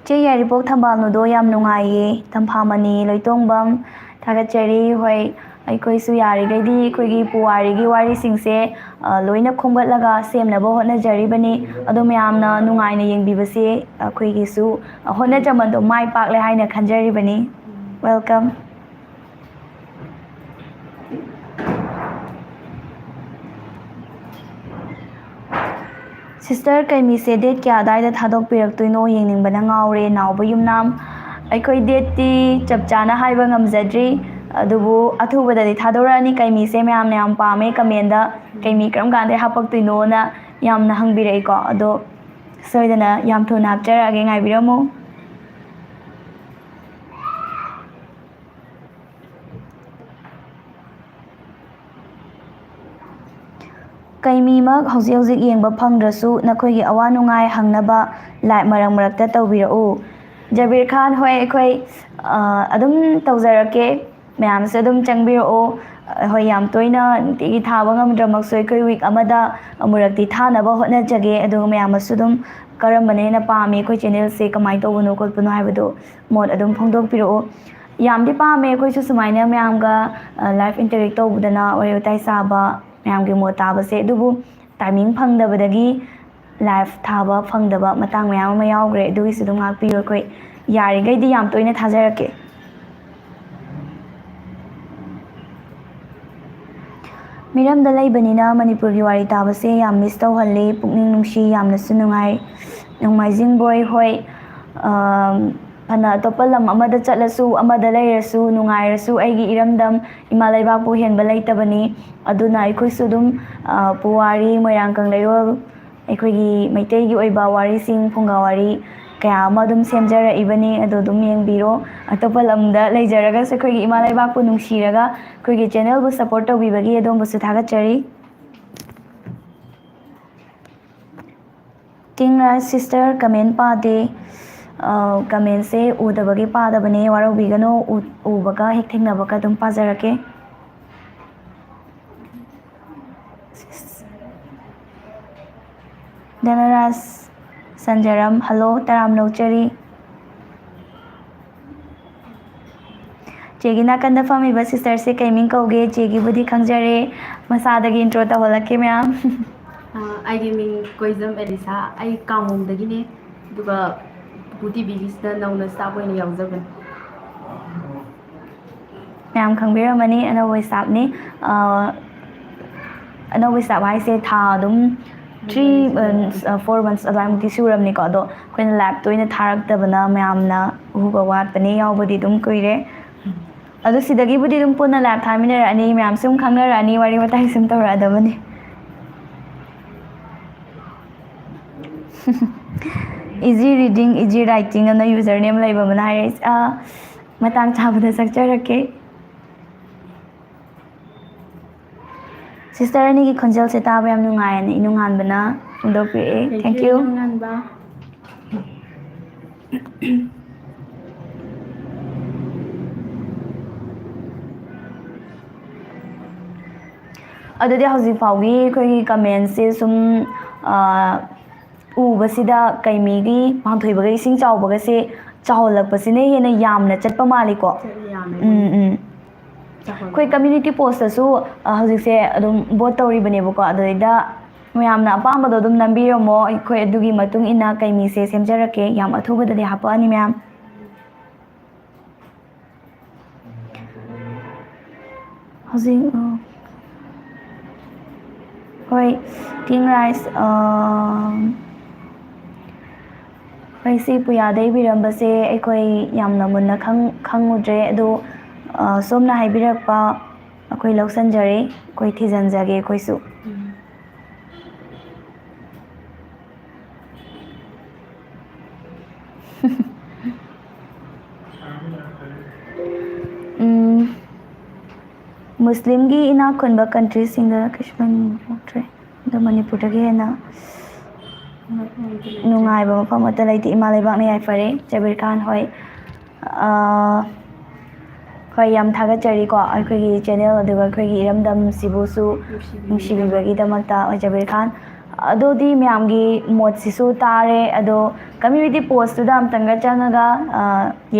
ꯆꯦ ꯌꯥꯏꯔꯤꯄꯣꯛ ꯊꯝꯕꯥꯜꯅꯨꯗꯣ ꯌꯥꯝ ꯅꯨꯡꯉꯥꯏꯌꯦ꯫ ꯇꯝꯐꯥꯃꯅꯤ ꯂꯣꯏꯇꯣꯡꯕꯝ, ꯊꯥꯒꯠꯆꯔꯤ꯫ ꯍꯣꯏ, ꯑꯩꯈꯣꯏꯁꯨ ꯌꯥꯔꯤꯈꯩꯗꯤ ꯑꯩꯈꯣꯏꯒꯤ ꯄꯨꯋꯥꯔꯤꯒꯤ ꯋꯥꯔꯤꯁꯤꯡꯁꯦ, ꯑ, ꯂꯣꯏꯅ ꯈꯣꯝꯒꯠꯂꯒ ꯁꯦꯝꯅꯕ ꯍꯣꯠꯅꯖꯔꯤꯕꯅꯤ꯫ ꯑꯗꯣ ꯃꯌꯥꯝꯅ ꯅꯨꯡꯉꯥꯏꯅ ꯌꯦꯡꯕꯤꯕꯁꯦ ꯑꯩꯈꯣꯏꯒꯤꯁꯨ ꯍꯣꯠꯅꯖꯃꯟꯗꯣ ꯃꯥꯏ ꯄꯥꯛꯂꯦ ꯍꯥꯏꯅ ꯈꯟꯖꯔꯤꯕꯅꯤ꯫ Welcome꯫ Sister, ꯀꯩꯃꯤꯁꯦ date ꯀꯌꯥ ꯑꯗꯥꯏꯗ ꯊꯥꯗꯣꯛꯄꯤꯔꯛꯇꯣꯏꯅꯣ? ꯌꯦꯡꯅꯤꯡꯕꯅ ꯉꯥꯎꯔꯦ꯫ ꯅꯥꯎꯕ ꯌꯨꯝꯅꯥꯝ, ꯑꯩꯈꯣꯏ date-ꯇꯤ ꯆꯞ ꯆꯥꯅ ꯍꯥꯏꯕ ꯉꯝꯖꯗ꯭ꯔꯤ, ꯑꯗꯨꯕꯨ ꯑꯊꯨꯕꯗꯗꯤ ꯊꯥꯗꯣꯔꯛꯑꯅꯤ꯫ ꯀꯩꯃꯤꯁꯦ ꯃꯌꯥꯝꯅ ꯌꯥꯝ ꯄꯥꯝꯃꯦ, comment-ꯗ ꯀꯩꯃꯤ ꯀꯔꯝ ꯀꯥꯟꯗ ꯍꯥꯞꯄꯛꯇꯣꯏꯅꯣꯅ ꯌꯥꯝꯅ ꯍꯪꯕꯤꯔꯛꯏꯀꯣ꯫ ꯑꯗꯣ ꯁꯣꯏꯗꯅ ꯌꯥꯝ ꯊꯨꯅ ꯍꯥꯞꯆꯔꯛꯑꯒꯦ, ꯉꯥꯏꯕꯤꯔꯝꯃꯨ꯫ ꯀꯩꯃꯤꯃꯛ ꯍꯧꯖꯤꯛ ꯍꯧꯖꯤꯛ ꯌꯦꯡꯕ ꯐꯪꯗ꯭ꯔꯁꯨ, ꯅꯈꯣꯏꯒꯤ ꯑꯋꯥ ꯅꯨꯡꯉꯥꯏ ꯍꯪꯅꯕ live ꯃꯔꯛ ꯃꯔꯛꯇ ꯇꯧꯕꯤꯔꯛꯎ꯫ ꯖꯕꯤꯔ ꯈꯥꯟ, ꯍꯣꯏ, ꯑꯩꯈꯣꯏ, ꯑ, ꯑꯗꯨꯝ ꯇꯧꯖꯔꯛꯀꯦ꯫ ꯃꯌꯥꯝꯁꯨ ꯑꯗꯨꯝ ꯆꯪꯕꯤꯔꯛꯑꯣ꯫ ꯑ, ꯍꯣꯏ, ꯌꯥꯝ ꯇꯣꯏꯅ ꯅꯨꯡꯇꯤꯒꯤ ꯊꯥꯕ ꯉꯝꯗ꯭ꯔꯃꯛꯁꯨ, ꯑꯩꯈꯣꯏ week ꯑꯃꯗ ꯑꯃꯨꯔꯛꯇꯤ ꯊꯥꯅꯕ ꯍꯣꯠꯅꯖꯒꯦ꯫ ꯑꯗꯨꯒ ꯃꯌꯥꯝꯅꯁꯨ ꯑꯗꯨꯝ ꯀꯔꯝꯕꯅ ꯍꯦꯟꯅ ꯄꯥꯝꯃꯤ, ꯑꯩꯈꯣꯏ ꯆꯦꯅꯦꯜꯁꯦ ꯀꯃꯥꯏꯅ ꯇꯧꯕꯅꯣ ꯈꯣꯠꯄꯅꯣ ꯍꯥꯏꯕꯗꯣ ꯃꯣꯠ ꯑꯗꯨꯝ ꯐꯣꯡꯗꯣꯛꯄꯤꯔꯛꯑꯣ꯫ ꯌꯥꯝꯗꯤ ꯄꯥꯝꯃꯦ ꯑꯩꯈꯣꯏꯁꯨ ꯁꯨꯃꯥꯏꯅ ꯃꯌꯥꯝꯒ ꯂꯥꯏꯐ ꯏꯟꯇꯔꯦꯛ ꯇꯧꯕꯗꯅ, ꯋꯥꯔꯤ ꯋꯥꯇꯥꯏ ꯁꯥꯕ, ꯃꯌꯥꯝꯒꯤ ꯃꯣꯠ ꯇꯥꯕꯁꯦ꯫ ꯑꯗꯨꯕꯨ ꯇꯥꯏꯃꯤꯡ ꯐꯪꯗꯕꯗꯒꯤ ꯂꯥꯏꯐ ꯊꯥꯕ ꯐꯪꯗꯕ ꯃꯇꯥꯡ ꯃꯌꯥꯝ ꯑꯃ ꯌꯥꯎꯈ꯭ꯔꯦ꯫ ꯑꯗꯨꯒꯤꯁꯨ ꯑꯗꯨꯝ ꯉꯥꯛꯄꯤꯌꯨ꯫ ꯑꯩꯈꯣꯏ ꯌꯥꯔꯤꯈꯩꯗꯤ ꯌꯥꯝ ꯇꯣꯏꯅ ꯊꯥꯖꯔꯛꯀꯦ꯫ ꯃꯤꯔꯝꯗ ꯂꯩꯕꯅꯤꯅ ꯃꯅꯤꯄꯨꯔꯒꯤ ꯋꯥꯔꯤ ꯇꯥꯕꯁꯦ ꯌꯥꯝ ꯃꯤꯁ ꯇꯧꯍꯜꯂꯤ꯫ ꯄꯨꯛꯅꯤꯡ ꯅꯨꯡꯁꯤ, ꯌꯥꯝꯅꯁꯨ ꯅꯨꯡꯉꯥꯏ꯫ ꯅꯣꯡꯃꯥꯏꯖꯤꯡ ꯕꯣꯏ, ꯍꯣꯏ, ꯑꯝ, ꯐꯅ ꯑꯇꯣꯞꯄ ꯂꯝ ꯑꯃꯗ ꯆꯠꯂꯁꯨ, ꯑꯃꯗ ꯂꯩꯔꯁꯨ, ꯅꯨꯡꯉꯥꯏꯔꯁꯨ, ꯑꯩꯒꯤ ꯏꯔꯝꯗꯝ ꯏꯃꯥ ꯂꯩꯕꯥꯛꯄꯨ ꯍꯦꯟꯕ ꯂꯩꯇꯕꯅꯤ꯫ ꯑꯗꯨꯅ ꯑꯩꯈꯣꯏꯁꯨ ꯑꯗꯨꯝ, ꯑ, ꯄꯨꯋꯥꯔꯤ, ꯃꯣꯏꯔꯥꯡ ꯀꯪꯂꯩꯔꯣꯜ, ꯑꯩꯈꯣꯏꯒꯤ ꯃꯩꯇꯩꯒꯤ ꯑꯣꯏꯕ ꯋꯥꯔꯤꯁꯤꯡ, ꯐꯨꯡꯒꯥ ꯋꯥꯔꯤ ꯀꯌꯥ ꯑꯃ ꯑꯗꯨꯝ ꯁꯦꯝꯖꯔꯛꯏꯕꯅꯤ꯫ ꯑꯗꯨ ꯑꯗꯨꯝ ꯌꯦꯡꯕꯤꯔꯣ꯫ ꯑꯇꯣꯞꯄ ꯂꯝꯗ ꯂꯩꯖꯔꯒꯁꯨ ꯑꯩꯈꯣꯏꯒꯤ ꯏꯃꯥ ꯂꯩꯕꯥꯛꯄꯨ ꯅꯨꯡꯁꯤꯔꯒ ꯑꯩꯈꯣꯏꯒꯤ ꯆꯦꯅꯦꯜꯕꯨ ꯁꯄꯣꯔꯠ ꯇꯧꯕꯤꯕꯒꯤ ꯑꯗꯣꯝꯕꯨꯁꯨ ꯊꯥꯒꯠꯆꯔꯤ꯫ ꯀꯤꯡ ꯔꯥꯖ, ꯁꯤꯁꯇꯔ ꯀꯃꯦꯟ ꯄꯥꯗꯦ꯫ ꯑ, ꯀꯃꯦꯟꯁꯦ ꯎꯗꯕꯒꯤ ꯄꯥꯗꯕꯅꯦ, ꯋꯥꯔꯧꯕꯤꯒꯅꯨ꯫ ꯎ-, ꯎꯕꯒ ꯍꯦꯛ ꯊꯦꯡꯅꯕꯒ ꯑꯗꯨꯝ ꯄꯥꯖꯔꯛꯀꯦ꯫ ꯁꯤꯁ-, ꯙꯅꯔꯥꯖ ꯁꯟꯖꯔꯝ, ꯍꯜꯂꯣ, ꯇꯔꯥꯝꯅ ꯑꯣꯛꯆꯔꯤ꯫ ꯆꯦꯒꯤ ꯅꯥꯀꯟꯗ ꯐꯝꯃꯤꯕ ꯁꯤꯁꯇꯔꯁꯦ ꯀꯩ ꯃꯤꯡ ꯀꯧꯒꯦ? ꯆꯦꯒꯤꯕꯨꯗꯤ ꯈꯪꯖꯔꯦ, ꯃꯁꯥꯗꯒꯤ ꯏꯟꯇ꯭ꯔꯣ ꯇꯧꯍꯜꯂꯛꯀꯦ ꯃꯌꯥꯝ꯫ ꯑ, ꯑꯩꯒꯤ ꯃꯤꯡ ꯀꯣꯏꯖꯝ ꯑꯦꯂꯤꯁꯥ, ꯑꯩ ꯀꯥꯡꯉꯣꯝꯗꯒꯤꯅꯦ, ꯑꯗꯨꯒ ꯄꯨꯄꯨ ꯇꯤꯚꯤꯒꯤꯁꯤꯗ ꯅꯧꯅ ꯁ꯭ꯇꯥꯐ ꯑꯣꯏꯅ ꯌꯥꯎꯖꯕꯅꯦ꯫ ꯃꯌꯥꯝ ꯈꯪꯕꯤꯔꯝꯃꯅꯤ, ꯑꯅꯧꯕ ꯁ꯭ꯇꯥꯐꯅꯤ꯫ ꯑ, ꯑꯅꯧꯕ ꯁ꯭ꯇꯥꯐ ꯍꯥꯏꯁꯦ ꯊꯥ ꯑꯗꯨꯝ three months, four months ꯑꯗꯨꯋꯥꯏꯃꯨꯛꯇꯤ ꯁꯨꯔꯕꯅꯤꯀꯣ꯫ ꯑꯗꯣ ꯑꯩꯈꯣꯏꯅ ꯂꯥꯏꯚꯇ ꯑꯣꯏꯅ ꯊꯥꯔꯛꯇꯕꯅ ꯃꯌꯥꯝꯅ ꯎꯕ ꯋꯥꯠꯄꯅꯦ, ꯌꯥꯎꯕꯗꯤ ꯑꯗꯨꯝ ꯀꯨꯏꯔꯦ꯫ ꯑꯗꯨ ꯁꯤꯗꯒꯤꯕꯨꯗꯤ ꯑꯗꯨꯝ ꯄꯨꯟꯅ ꯂꯥꯏꯚ ꯊꯥꯃꯤꯟꯅꯔꯛꯑꯅꯤ, ꯃꯌꯥꯝ ꯁꯨꯝ ꯈꯪꯅꯔꯛꯑꯅꯤ, ꯋꯥꯔꯤ ꯋꯥꯇꯥꯏ ꯁꯨꯝ ꯇꯧꯔꯛꯑꯗꯕꯅꯤ꯫ Easy reading, easy writing ꯑꯅ username ꯂꯩꯕ ꯑꯃꯅ ꯍꯥꯏꯔꯛꯏ꯫ ꯑ, ꯃꯇꯥꯡ ꯆꯥꯕꯗ ꯁꯛꯆꯔꯛꯀꯦ꯫ ꯁꯤꯁꯇꯔ ꯑꯅꯤꯒꯤ ꯈꯣꯟꯖꯦꯜꯁꯦ ꯇꯥꯕ ꯌꯥꯝ ꯅꯨꯡꯉꯥꯏ ꯍꯥꯏꯅ ꯏꯅꯨꯡꯉꯥꯟꯕꯅ ꯐꯣꯡꯗꯣꯛꯄꯤꯔꯛꯑꯦ꯫ Thank you꯫ ꯏꯅꯨꯡꯉꯥꯟꯕ꯫ ꯑꯗꯨꯗꯤ ꯍꯧꯖꯤꯛ ꯐꯥꯎꯒꯤ ꯑꯩꯈꯣꯏꯒꯤ ꯀꯃꯦꯟꯁꯦ ꯁꯨꯝ, ꯑ, ꯎꯕꯁꯤꯗ ꯀꯩꯃꯤꯒꯤ ꯄꯥꯟꯊꯣꯏꯕꯒ ꯏꯁꯤꯡ ꯆꯥꯎꯕꯒꯁꯦ ꯆꯥꯎꯍꯜꯂꯛꯄꯁꯤꯅ ꯍꯦꯟꯅ ꯌꯥꯝꯅ ꯆꯠꯄ ꯃꯥꯜꯂꯤꯀꯣ꯫ ꯆꯠꯂꯤ, ꯌꯥꯝꯃꯦ꯫ ꯎꯝ, ꯎꯝ꯫ ꯆꯥꯎꯍꯜꯂꯦ꯫ ꯑꯩꯈꯣꯏ ꯀꯝꯃ꯭ꯌꯨꯅꯤꯇꯤ ꯄꯣꯁꯇꯁꯨ, ꯑ, ꯍꯧꯖꯤꯛꯁꯦ ꯑꯗꯨꯝ ꯚꯣꯠ ꯇꯧꯔꯤꯕꯅꯦꯕꯀꯣ꯫ ꯑꯗꯨꯗꯩꯗ ꯃꯌꯥꯝꯅ ꯑꯄꯥꯝꯕꯗꯣ ꯑꯗꯨꯝ ꯅꯝꯕꯤꯔꯝꯃꯣ, ꯑꯩꯈꯣꯏ ꯑꯗꯨꯒꯤ ꯃꯇꯨꯡ ꯏꯟꯅ ꯀꯩꯃꯤꯁꯦ ꯁꯦꯝꯖꯔꯛꯀꯦ꯫ ꯌꯥꯝ ꯑꯊꯨꯕꯗꯗꯤ ꯍꯥꯄꯛꯑꯅꯤ ꯃꯌꯥꯝ꯫ ꯍꯧꯖꯤꯛ, ꯑ, ꯍꯣꯏ, ꯇꯤꯡ ꯔꯥꯏꯁ, ꯑ, ꯑꯩꯁꯤ ꯄꯨꯌꯥꯗ ꯏꯕꯤꯔꯝꯕꯁꯦ ꯑꯩꯈꯣꯏ ꯌꯥꯝꯅ ꯃꯨꯟꯅ ꯈꯪ-, ꯈꯪꯉꯨꯗ꯭ꯔꯦ, ꯑꯗꯣ, ꯑ, ꯁꯣꯝꯅ ꯍꯥꯏꯕꯤꯔꯛꯄ ꯑꯩꯈꯣꯏ ꯂꯧꯁꯤꯟꯖꯔꯦ, ꯑꯩꯈꯣꯏ ꯊꯤꯖꯤꯟꯖꯒꯦ ꯑꯩꯈꯣꯏꯁꯨ꯫ ꯎꯝ꯫ ꯎꯝ, ꯃꯨꯁꯂꯤꯝꯒꯤ ꯏꯅꯥꯛ ꯈꯨꯟꯕ ꯀꯟꯇ꯭ꯔꯤꯁꯤꯡꯗ ꯀꯩꯁꯨ ꯄꯟꯕ ꯊꯣꯛꯇ꯭ꯔꯦ, ꯑꯗꯣ ꯃꯅꯤꯄꯨꯔꯗꯒꯤ ꯍꯦꯟꯅ ꯅꯨꯡꯉꯥꯏꯕ ꯃꯐꯝ ꯑꯃꯠꯇ ꯂꯩꯇꯦ꯫ ꯏꯃꯥ ꯂꯩꯕꯥꯛꯅ ꯌꯥꯏꯐꯔꯦ꯫ ꯖꯕꯤꯔ ꯈꯥꯟ ꯍꯣꯏ꯫ ꯑꯥ, ꯍꯣꯏ, ꯌꯥꯝ ꯊꯥꯒꯠꯆꯔꯤꯀꯣ, ꯑꯩꯈꯣꯏꯒꯤ ꯆꯦꯅꯦꯜ ꯑꯗꯨꯒ ꯑꯩꯈꯣꯏꯒꯤ ꯏꯔꯝꯗꯝꯁꯤꯕꯨꯁꯨ ꯅꯨꯡꯁꯤꯕꯤꯕꯒꯤꯗꯃꯛꯇ꯫ ꯍꯣꯏ, ꯖꯕꯤꯔ ꯈꯥꯟ꯫ ꯑꯗꯨꯗꯤ ꯃꯌꯥꯝꯒꯤ ꯃꯣꯠꯁꯤꯁꯨ ꯇꯥꯔꯦ, ꯑꯗꯣ ꯀꯝꯃ꯭ꯌꯨꯅꯤꯇꯤ ꯄꯣꯁꯇꯨꯗ ꯑꯝꯇꯪꯒ ꯆꯪꯉꯒ, ꯑ,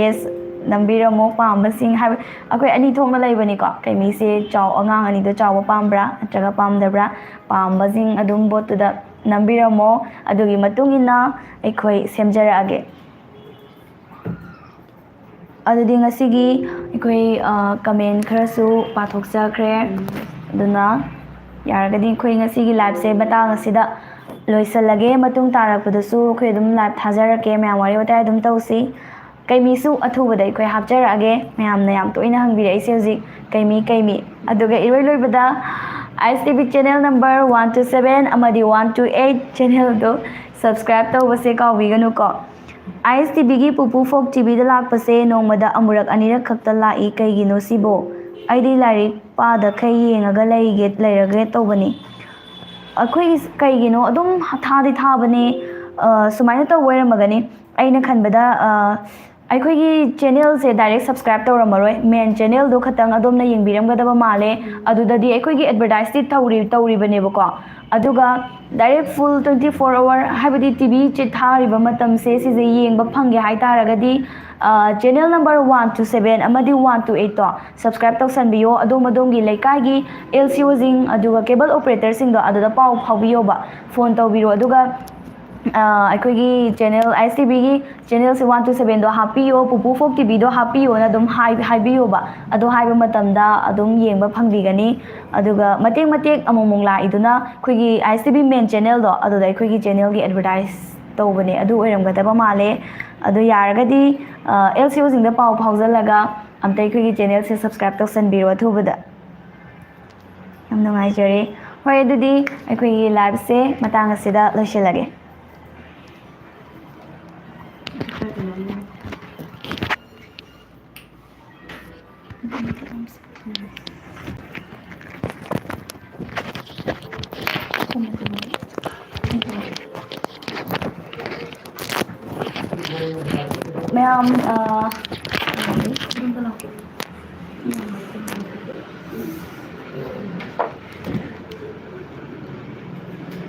ꯌꯦꯁ ꯅꯝꯕꯤꯔꯝꯃꯣ ꯄꯥꯝꯕꯁꯤꯡ ꯍꯥꯏꯕ꯫ ꯑꯩꯈꯣꯏ ꯑꯅꯤ ꯊꯣꯛꯅ ꯂꯩꯕꯅꯤꯀꯣ, ꯀꯩꯃꯤꯁꯦ ꯆꯥꯎ-, ꯑꯉꯥꯡ ꯑꯅꯤꯗꯣ ꯆꯥꯎꯕ ꯄꯥꯝꯕ꯭ꯔꯥ ꯅꯠꯇ꯭ꯔꯒ ꯄꯥꯝꯗꯕ꯭ꯔꯥ? ꯄꯥꯝꯕꯁꯤꯡ ꯑꯗꯨꯝ ꯚꯣꯠꯇꯨꯗ ꯅꯝꯕꯤꯔꯝꯃꯣ꯫ ꯑꯗꯨꯒꯤ ꯃꯇꯨꯡ ꯏꯟꯅ ꯑꯩꯈꯣꯏ ꯁꯦꯝꯖꯔꯛꯑꯒꯦ꯫ ꯑꯗꯨꯗꯤ ꯉꯁꯤꯒꯤ ꯑꯩꯈꯣꯏ, ꯑ, ꯀꯃꯦꯟ ꯈꯔꯁꯨ ꯄꯥꯊꯣꯛꯆꯈ꯭ꯔꯦ꯫ ꯑꯗꯨꯅ ꯌꯥꯔꯒꯗꯤ ꯑꯩꯈꯣꯏ ꯉꯁꯤꯒꯤ ꯂꯥꯏꯞꯁꯦ ꯃꯇꯥꯡ ꯑꯁꯤꯗ ꯂꯣꯏꯁꯤꯜꯂꯒꯦ꯫ ꯃꯇꯨꯡ ꯇꯥꯔꯛꯄꯗꯁꯨ ꯑꯩꯈꯣꯏ ꯑꯗꯨꯝ ꯂꯥꯏꯞ ꯊꯥꯖꯔꯛꯀꯦ, ꯃꯌꯥꯝ ꯋꯥꯔꯤ ꯋꯥꯇꯥꯏ ꯑꯗꯨꯝ ꯇꯧꯁꯤ꯫ ꯀꯩꯃꯤꯁꯨ ꯑꯊꯨꯕꯗ ꯑꯩꯈꯣꯏ ꯍꯥꯞꯆꯔꯛꯑꯒꯦ꯫ ꯃꯌꯥꯝꯅ ꯌꯥꯝ ꯇꯣꯏꯅ ꯍꯪꯕꯤꯔꯛꯏꯁꯦ ꯍꯧꯖꯤꯛ, "ꯀꯩꯃꯤ, ꯀꯩꯃꯤ?" ꯑꯗꯨꯒ ꯏꯔꯣꯏ ꯂꯣꯏꯕꯗ I S T V channel number one two seven ꯑꯃꯗꯤ ꯋꯥꯟ ꯇꯨ ꯑꯩꯠ ꯆꯦꯅꯦꯜꯗꯣ ꯁꯕꯁꯀ꯭ꯔꯥꯏꯕ ꯇꯧꯕꯁꯦ ꯀꯥꯎꯕꯤꯒꯅꯨꯀꯣ꯫ ꯑꯥꯏ ꯑꯦꯁ ꯇꯤ ꯚꯤꯒꯤ ꯄꯨꯄꯨ ꯐꯣꯛ ꯇꯤ ꯚꯤꯗ ꯂꯥꯛꯄꯁꯦ ꯅꯣꯡꯃꯗ ꯑꯃꯨꯔꯛ ꯑꯅꯤꯔꯛ ꯈꯛꯇ ꯂꯥꯛꯏ, ꯀꯩꯒꯤꯅꯣ ꯁꯤꯕꯣ? ꯑꯩꯗꯤ ꯂꯥꯏꯔꯤꯛ ꯄꯥꯗꯈꯩ ꯌꯦꯡꯉꯒ ꯂꯩꯒꯦ, ꯂꯩꯔꯒꯦ ꯇꯧꯕꯅꯤ꯫ ꯑꯩꯈꯣꯏꯒꯤ ꯀꯩꯒꯤꯅꯣ ꯑꯗꯨꯝ ꯊꯥꯗꯤ ꯊꯥꯕꯅꯦ, ꯑ, ꯁꯨꯃꯥꯏꯅ ꯇꯧꯕ ꯑꯣꯏꯔꯝꯃꯒꯅꯤ꯫ ꯑꯩꯅ ꯈꯟꯕꯗ, ꯑ, ꯑꯩꯈꯣꯏꯒꯤ ꯆꯦꯅꯦꯜꯁꯦ ꯗꯥꯏꯔꯦꯛ ꯁꯕꯁꯀ꯭ꯔꯥꯏꯕ ꯇꯧꯔꯝꯃꯔꯣꯏ, ꯃꯦꯟ ꯆꯦꯅꯦꯜꯗꯣ ꯈꯛꯇꯪ ꯑꯗꯣꯝꯅ ꯌꯦꯡꯕꯤꯔꯝꯒꯗꯕ ꯃꯥꯜꯂꯦ꯫ ꯑꯗꯨꯗꯗꯤ ꯑꯩꯈꯣꯏꯒꯤ ꯑꯦꯗꯚꯔꯇꯥꯏꯁꯇꯤ ꯇꯧꯔꯤ ꯇꯧꯔꯤꯕꯅꯦꯕꯀꯣ꯫ ꯑꯗꯨꯒ ꯗꯥꯏꯔꯦꯛ ꯐꯨꯜ ꯇ꯭ꯋꯦꯟꯇꯤ ꯐꯣꯔ ꯑꯋꯥꯔ, ꯍꯥꯏꯕꯗꯤ ꯇꯤ ꯚꯤ ꯆꯤꯠ ꯊꯥꯔꯤꯕ ꯃꯇꯝꯁꯦ ꯁꯤꯁꯦ ꯌꯦꯡꯕ ꯐꯪꯒꯦ ꯍꯥꯏ ꯇꯥꯔꯒꯗꯤ, channel number one two seven ꯑꯃꯗꯤ ꯋꯥꯟ ꯇꯨ ꯑꯩꯠꯇꯣ ꯁꯕꯁꯀ꯭ꯔꯥꯏꯕ ꯇꯧꯁꯟꯕꯤꯌꯣ꯫ ꯑꯗꯣꯝ ꯑꯗꯣꯝꯒꯤ ꯂꯩꯀꯥꯏꯒꯤ ꯑꯦꯜ ꯁꯤ ꯑꯣꯁꯤꯡ, ꯑꯗꯨꯒ ꯀꯦꯕꯜ ꯑꯣꯄꯔꯦꯇꯔꯁꯤꯡꯗꯣ ꯑꯗꯨꯗ ꯄꯥꯎ ꯐꯥꯎꯕꯤꯌꯣꯕ, ꯐꯣꯟ ꯇꯧꯕꯤꯔꯣ꯫ ꯑꯗꯨꯒ ꯑꯩꯈꯣꯏꯒꯤ ꯆꯦꯅꯦꯜ ꯑꯥꯏ ꯑꯦꯁ ꯇꯤ ꯚꯤꯒꯤ ꯆꯦꯅꯦꯜꯁꯦ ꯋꯥꯟ ꯇꯨ ꯁꯕꯦꯟꯗꯣ ꯍꯥꯞꯄꯤꯌꯣ, ꯄꯨꯄꯨ ꯐꯣꯛ ꯇꯤ ꯚꯤꯗꯣ ꯍꯥꯞꯄꯤꯌꯣꯅ ꯑꯗꯨꯝ ꯍꯥꯏ-, ꯍꯥꯏꯕꯤꯌꯣꯕ꯫ ꯑꯗꯣ ꯍꯥꯏꯕ ꯃꯇꯝꯗ ꯑꯗꯨꯝ ꯌꯦꯡꯕ ꯐꯪꯕꯤꯒꯅꯤ꯫ ꯑꯗꯨꯒ ꯃꯇꯦꯛ ꯃꯇꯦꯛ ꯑꯃꯨꯛ ꯑꯃꯨꯛ ꯂꯥꯛꯏꯗꯨꯅ ꯑꯩꯈꯣꯏꯒꯤ ꯑꯥꯏ ꯑꯦꯁ ꯇꯤ ꯚꯤ ꯃꯦꯟ ꯆꯦꯅꯦꯜꯗꯣ ꯑꯗꯨꯗ ꯑꯩꯈꯣꯏꯒꯤ ꯆꯦꯅꯦꯜꯒꯤ ꯑꯦꯗꯚꯔꯇꯥꯏꯁ ꯇꯧꯕꯅꯦ꯫ ꯑꯗꯨ ꯑꯣꯏꯔꯝꯒꯗꯕ ꯃꯥꯜꯂꯦ꯫ ꯑꯗꯨ ꯌꯥꯔꯒꯗꯤ ꯑꯦꯜ ꯁꯤ ꯑꯣꯁꯤꯡꯗ ꯄꯥꯎ ꯐꯥꯎꯖꯜꯂꯒ ꯑꯝꯇ ꯑꯩꯈꯣꯏꯒꯤ ꯆꯦꯅꯦꯜꯁꯦ ꯁꯕꯁꯀ꯭ꯔꯥꯏꯕ ꯇꯧꯁꯟꯕꯤꯔꯣ ꯑꯊꯨꯕꯗ꯫ ꯌꯥꯝ ꯅꯨꯡꯉꯥꯏꯖꯔꯦ꯫ ꯍꯣꯏ, ꯑꯗꯨꯗꯤ ꯑꯩꯈꯣꯏꯒꯤ ꯂꯥꯏꯚꯁꯦ ꯃꯇꯥꯡ ꯑꯁꯤꯗ ꯂꯣꯏꯁꯤꯜꯂꯒꯦ꯫ ꯃꯌꯥꯝ, ꯑ,